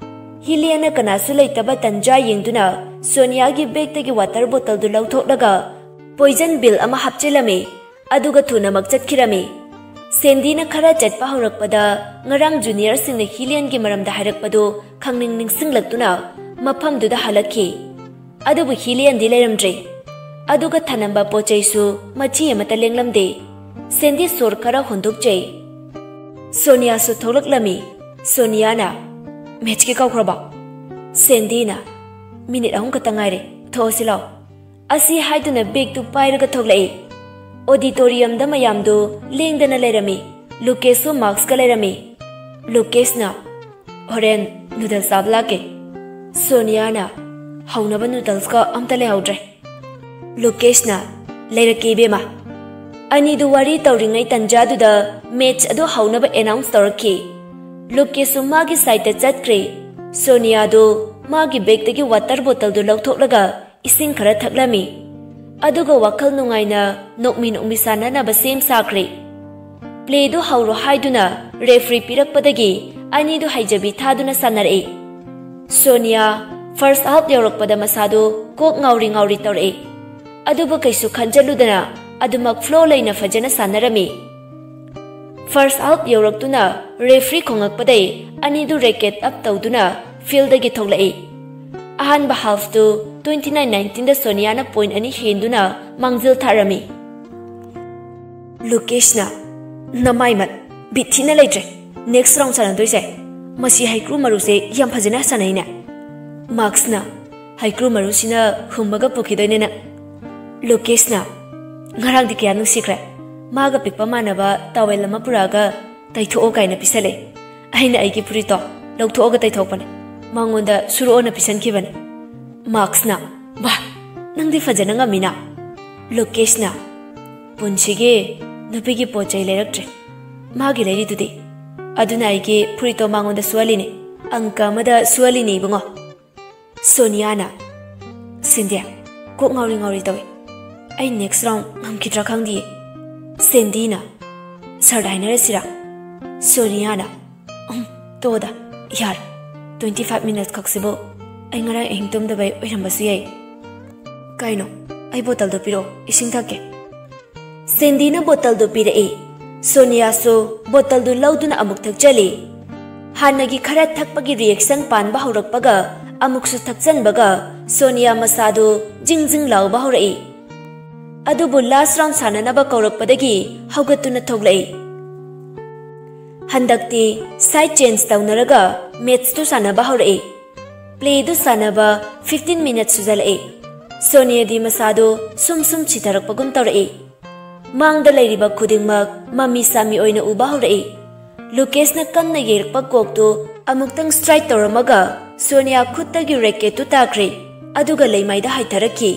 ꯍꯤꯂꯤꯌꯟꯅ ꯀꯅꯥꯁꯨ ꯂꯩꯇꯕ ꯇꯟꯖꯥ ꯌꯦꯡꯗꯨꯅ ꯁꯣꯅꯤꯌꯥꯒꯤ ꯕꯦꯒꯇꯒꯤ ꯋꯥꯇꯔ ꯕꯣꯇꯜꯗꯨ ꯂꯧꯊꯣꯛꯂꯒ ꯄꯣꯏꯖꯟ ꯕꯤꯜ ꯑꯃ ꯍꯥꯞꯆꯤꯜꯂꯝꯃꯤ, ꯑꯗꯨꯒ ꯊꯨꯅꯃꯛ ꯆꯠꯈꯤꯔꯝꯃꯤ꯫ ꯁꯦꯟꯗꯤꯅ ꯈꯔ ꯆꯠꯄ ꯍꯧꯔꯛꯄꯗ ꯉꯔꯥꯡ ꯖꯨꯅꯤꯌꯔꯁꯤꯡꯅ ꯍꯤꯂꯤꯌꯟꯒꯤ ꯃꯔꯝꯗ ꯍꯥꯏꯔꯛꯄꯗꯨ ꯈꯪꯅꯤꯡ ꯅꯤꯡꯁꯤꯡꯂꯛꯇꯨꯅ ꯃꯐꯝꯗꯨꯗ ꯍꯜꯂꯛꯈꯤ꯫ ꯑꯗꯨꯕꯨ ꯍꯤꯂꯤꯌꯟꯗꯤ ꯂꯩꯔꯝꯗ꯭ꯔꯦ꯫ ꯑꯗꯨꯒ ꯊꯅꯝꯕ ꯄꯣꯠ ꯆꯩꯁꯨ ꯃꯆꯤ ꯑꯃꯠꯇ ꯂꯦꯡꯂꯝꯗꯦ꯫ ꯁꯦꯟꯗꯤ ꯁꯣꯔ ꯈꯔ ꯍꯣꯟꯗꯣꯛꯆꯩ꯫ ꯁꯣꯅꯤꯌꯥꯁꯨ ꯊꯣꯛꯂꯛꯂꯝꯃꯤ꯫ ꯁꯣꯅꯤꯌꯥꯅ, "ꯃꯦꯠꯆꯀꯤ ꯀꯧꯈ꯭ꯔꯕꯣ?" ꯁꯦꯟꯗꯤꯅ, "ꯃꯤꯅꯤꯠ ꯑꯍꯨꯝ ꯈꯛꯇ ꯉꯥꯏꯔꯦ, ꯊꯣꯛꯑꯁꯤ ꯂꯥꯛꯑꯣ꯫" ꯑꯁꯤ ꯍꯥꯏꯗꯨꯅ ꯕꯦꯒꯇꯨ ꯄꯥꯏꯔꯒ ꯊꯣꯛꯂꯛꯏ꯫ ꯑꯣꯗꯤꯇꯣꯔꯤꯌꯝꯗ ꯃꯌꯥꯝꯗꯨ ꯂꯦꯡꯗꯅ ꯂꯩꯔꯝꯃꯤ꯫ ꯂꯨꯀꯦꯁꯁꯨ ꯃꯥꯛꯁꯀ ꯂꯩꯔꯝꯃꯤ꯫ ꯂꯨꯀꯦꯁꯅ, "ꯍꯣꯔꯦꯟ ꯅꯨꯗꯜꯁ ꯆꯥꯕ ꯂꯥꯛꯀꯦ꯫" ꯁꯣꯅꯤꯌꯥꯅ, "ꯍꯧꯅꯕ ꯅꯨꯗꯜꯁꯀ ꯑꯝꯇ ꯂꯩꯍꯧꯗ꯭ꯔꯦ꯫" ꯂꯨꯀꯦꯁꯅ, "ꯂꯩꯔꯛꯀꯦ ꯏꯕꯦꯝꯃ꯫" ꯑꯅꯤꯗꯨ ꯋꯥꯔꯤ ꯇꯧꯔꯤꯉꯩ ꯇꯟꯖꯥꯗꯨꯗ ꯃꯦꯠꯆ ꯑꯗꯨ ꯍꯧꯅꯕ ꯑꯦꯅꯥꯎꯟꯁ ꯇꯧꯔꯛꯈꯤ꯫ ꯂꯨꯀꯦꯁꯁꯨ ꯃꯥꯒꯤ ꯁꯥꯏꯠꯇ ꯆꯠꯈ꯭ꯔꯦ꯫ ꯁꯣꯅꯤꯌꯥꯗꯨ ꯃꯥꯒꯤ ꯕꯦꯒꯇꯒꯤ ꯋꯥꯇꯔ ꯕꯣꯇꯜꯗꯨ ꯂꯧꯊꯣꯛꯂꯒ ꯏꯁꯤꯡ ꯈꯔ ꯊꯛꯂꯝꯃꯤ꯫ ꯑꯗꯨꯒ ꯋꯥꯈꯜ ꯅꯨꯡꯉꯥꯏꯅ ꯅꯣꯛꯃꯤ ꯅꯣꯛꯃꯤ ꯁꯥꯟꯅꯅꯕ ꯁꯦꯝ ꯁꯥꯈ꯭ꯔꯦ꯫ ꯄ꯭ꯂꯦꯗꯨ ꯍꯧꯔꯣ ꯍꯥꯏꯗꯨꯅ ꯔꯦꯐ꯭ꯔꯤ ꯄꯤꯔꯛꯄꯗꯒꯤ ꯑꯅꯤꯗꯨ ꯍꯩꯖꯕꯤ ꯊꯥꯗꯨꯅ ꯁꯥꯟꯅꯔꯛꯏ꯫ ꯁꯣꯅꯤꯌꯥ ꯐꯥꯔꯁ ꯍꯥꯐ ꯌꯧꯔꯛꯄꯗ ꯃꯁꯥꯗꯨ ꯀꯣꯛ ꯉꯥꯎꯔꯤ ꯉꯥꯎꯔꯤ ꯇꯧꯔꯛꯏ꯫ ꯑꯗꯨꯕꯨ ꯀꯩꯁꯨ ꯈꯟꯖꯜꯂꯨꯗꯅ ꯑꯗꯨꯃꯛ ꯐ꯭ꯂꯣ ꯂꯩꯅ ꯐꯖꯅ ꯁꯥꯟꯅꯔꯝꯃꯤ꯫ ꯐꯥꯔꯁ ꯍꯥꯐ ꯌꯧꯔꯛꯇꯨꯅ ꯔꯦꯐ꯭ꯔꯤ ꯈꯣꯡꯉꯛꯄꯗꯩ ꯑꯅꯤꯗꯨ ꯔꯦꯀꯦꯠ ꯑꯞ ꯇꯧꯗꯨꯅ ꯐꯤꯜꯗꯒꯤ ꯊꯣꯛꯂꯛꯏ꯫ ꯑꯍꯥꯟꯕ ꯍꯥꯐꯇꯨ ꯇ꯭ꯋꯦꯟꯇꯤ ꯅꯥꯏꯟ ꯅꯥꯏꯟꯇꯤꯟꯗ ꯁꯣꯅꯤꯌꯥꯅ ꯄꯣꯏꯟꯠ ꯑꯅꯤ ꯍꯦꯟꯗꯨꯅ ꯃꯥꯡꯖꯤꯜ ꯊꯥꯔꯝꯃꯤ꯫ ꯂꯨꯀꯦꯁꯅ, "ꯅꯃꯥꯏꯃꯠ, ꯕꯤꯠ ꯊꯤꯅ ꯂꯩꯇ꯭ꯔꯦ꯫ ꯅꯦꯛꯁ ꯔꯥꯎꯟ ꯁꯥꯟꯅꯗꯣꯏꯁꯦ꯫ ꯃꯁꯤ ꯍꯩꯀ꯭ꯔꯨ ꯃꯔꯨꯁꯦ ꯌꯥꯝ ꯐꯖꯅ ꯁꯥꯟꯅꯩꯅꯦ꯫" ꯃꯥꯛꯁꯅ, "ꯍꯩꯀ꯭ꯔꯨ ꯃꯔꯨꯁꯤꯅ ꯍꯨꯝꯃꯒ ꯄꯨꯈꯤꯗꯣꯏꯅꯦ ꯅꯪ꯫" ꯂꯨꯀꯦꯁꯅ, "ꯉꯔꯥꯡꯗꯤ ꯀꯌꯥ ꯅꯨꯡꯁꯤꯈ꯭ꯔꯦ꯫ ꯃꯥꯒ ꯄꯤꯛꯄ ꯃꯥꯟꯅꯕ ꯇꯥꯋꯦꯜ ꯑꯃ ꯄꯨꯔꯛꯑꯒ ꯇꯩꯊꯣꯛꯑꯣ ꯀꯥꯏꯅ ꯄꯤꯁꯜꯂꯦ꯫ ꯑꯩꯅ ꯑꯩꯒꯤ ꯐꯨꯔꯤꯠꯇꯣ ꯂꯧꯊꯣꯛꯑꯒ ꯇꯩꯊꯣꯛꯄꯅꯦ꯫ ꯃꯉꯣꯟꯗ ꯁꯨꯔꯛꯑꯣꯅ ꯄꯤꯁꯟꯈꯤꯕꯅꯦ꯫" ꯃꯥꯛꯁꯅ, "ꯋꯥ, ꯅꯪꯗꯤ ꯐꯖꯅ ꯉꯝꯃꯤꯅ꯫" ꯂꯨꯀꯦꯁꯅ, "ꯄꯨꯟꯁꯤꯒꯤ ꯅꯨꯄꯤꯒꯤ ꯄꯣꯠ ꯆꯩ ꯂꯩꯔꯛꯇ꯭ꯔꯦ꯫ ꯃꯥꯒꯤ ꯂꯩꯔꯤꯗꯨꯗꯤ꯫ ꯑꯗꯨꯅ ꯑꯩꯒꯤ ꯐꯨꯔꯤꯠꯇꯣ ꯃꯉꯣꯟꯗ ꯁꯨꯍꯜꯂꯤꯅꯦ꯫ ꯑꯪꯀ ꯑꯃꯗ ꯁꯨꯍꯜꯂꯤꯅꯦ ꯏꯕꯨꯡꯉꯣ꯫" ꯁꯣꯅꯤꯌꯥꯅ, "ꯁꯦꯟꯗꯤ, ꯀꯣꯛ ꯉꯥꯎꯔꯤ ꯉꯥꯎꯔꯤ ꯇꯧꯏ꯫ ꯑꯩ ꯅꯦꯛꯁ ꯔꯥꯎꯟ ꯉꯝꯈꯤꯗ꯭ꯔꯥ ꯈꯪꯗꯤꯌꯦ꯫" ꯁꯦꯟꯗꯤꯅ, "ꯁꯔꯗ ꯍꯥꯏꯅꯔꯁꯤꯔꯥ?" ꯁꯣꯅꯤꯌꯥꯅ, "ꯎꯝ, ꯇꯣꯛꯑꯣꯗ, ꯌꯥꯔꯦ꯫ ꯇ꯭ꯋꯦꯟꯇꯤ ꯐꯥꯏꯚ ꯃꯤꯅꯠꯁ ꯈꯛꯁꯤꯕꯨ ꯑꯩ ꯉꯔꯥꯡ ꯑꯍꯤꯡ ꯇꯨꯝꯗꯕꯩ ꯑꯣꯏꯔꯝꯕꯁꯨ ꯌꯥꯏ꯫ ꯀꯩꯅꯣ, ꯑꯩ ꯕꯣꯇꯜꯗꯣ ꯄꯤꯔꯛꯑꯣ, ꯏꯁꯤꯡ ꯊꯛꯀꯦ꯫" ꯁꯦꯟꯗꯤꯅ ꯕꯣꯇꯜꯗꯨ ꯄꯤꯔꯛꯏ꯫ ꯁꯣꯅꯤꯌꯥꯁꯨ ꯕꯣꯇꯜꯗꯨ ꯂꯧꯗꯨꯅ ꯑꯃꯨꯛ ꯊꯛꯆꯜꯂꯤ꯫ ꯍꯥꯟꯅꯒꯤ ꯈꯔ ꯊꯛꯄꯒꯤ ꯔꯤꯌꯦꯛꯁꯟ ꯄꯥꯟꯕ ꯍꯧꯔꯛꯄꯒ ꯑꯃꯨꯛꯁꯨ ꯊꯛꯆꯟꯕꯒ ꯁꯣꯅꯤꯌꯥ ꯃꯁꯥꯗꯨ ꯖꯤꯡ ꯖꯤꯡ ꯂꯥꯎꯕ ꯍꯧꯔꯛꯏ꯫ ꯑꯗꯨꯕꯨ ꯂꯥꯁ ꯔꯥꯎꯟ ꯁꯥꯟꯅꯅꯕ ꯀꯧꯔꯛꯄꯗꯒꯤ ꯍꯧꯒꯠꯇꯨꯅ ꯊꯣꯛꯂꯛꯏ꯫ ꯍꯟꯗꯛꯇꯤ ꯁꯥꯏꯠ ꯆꯦꯟꯖ ꯇꯧꯅꯔꯒ ꯃꯦꯠꯁꯇꯨ ꯁꯥꯟꯅꯕ ꯍꯧꯔꯛꯏ꯫ ꯄ꯭ꯂꯦꯗꯨ ꯁꯥꯟꯅꯕ ꯐꯤꯐꯇꯤꯟ ꯃꯤꯅꯠ ꯁꯨꯖꯜꯂꯛꯏ꯫ ꯁꯣꯅꯤꯌꯥꯗꯤ ꯃꯁꯥꯗꯨ ꯁꯨꯝ ꯁꯨꯝ ꯁꯤꯊꯔꯛꯄꯒꯨꯝ ꯇꯧꯔꯛꯏ꯫ ꯃꯥꯡꯗ ꯂꯩꯔꯤꯕ ꯈꯨꯗꯤꯡꯃꯛ ꯃꯃꯤ ꯁꯥꯃꯤ ꯑꯣꯏꯅ ꯎꯕ ꯍꯧꯔꯛꯏ꯫ ꯂꯨꯀꯦꯁꯅ ꯀꯟꯅ ꯌꯩꯔꯛꯄ ꯀꯣꯛꯇꯨ ꯑꯃꯨꯛꯇꯪ ꯁ꯭ꯇ꯭ꯔꯥꯏꯛ ꯇꯧꯔꯝꯃꯒ ꯁꯣꯅꯤꯌꯥ ꯈꯨꯠꯇꯒꯤ ꯔꯦꯀꯦꯠꯇꯨ ꯇꯥꯈ꯭ꯔꯦ, ꯑꯗꯨꯒ ꯂꯩꯃꯥꯏꯗ ꯍꯥꯏꯊꯔꯛꯈꯤ꯫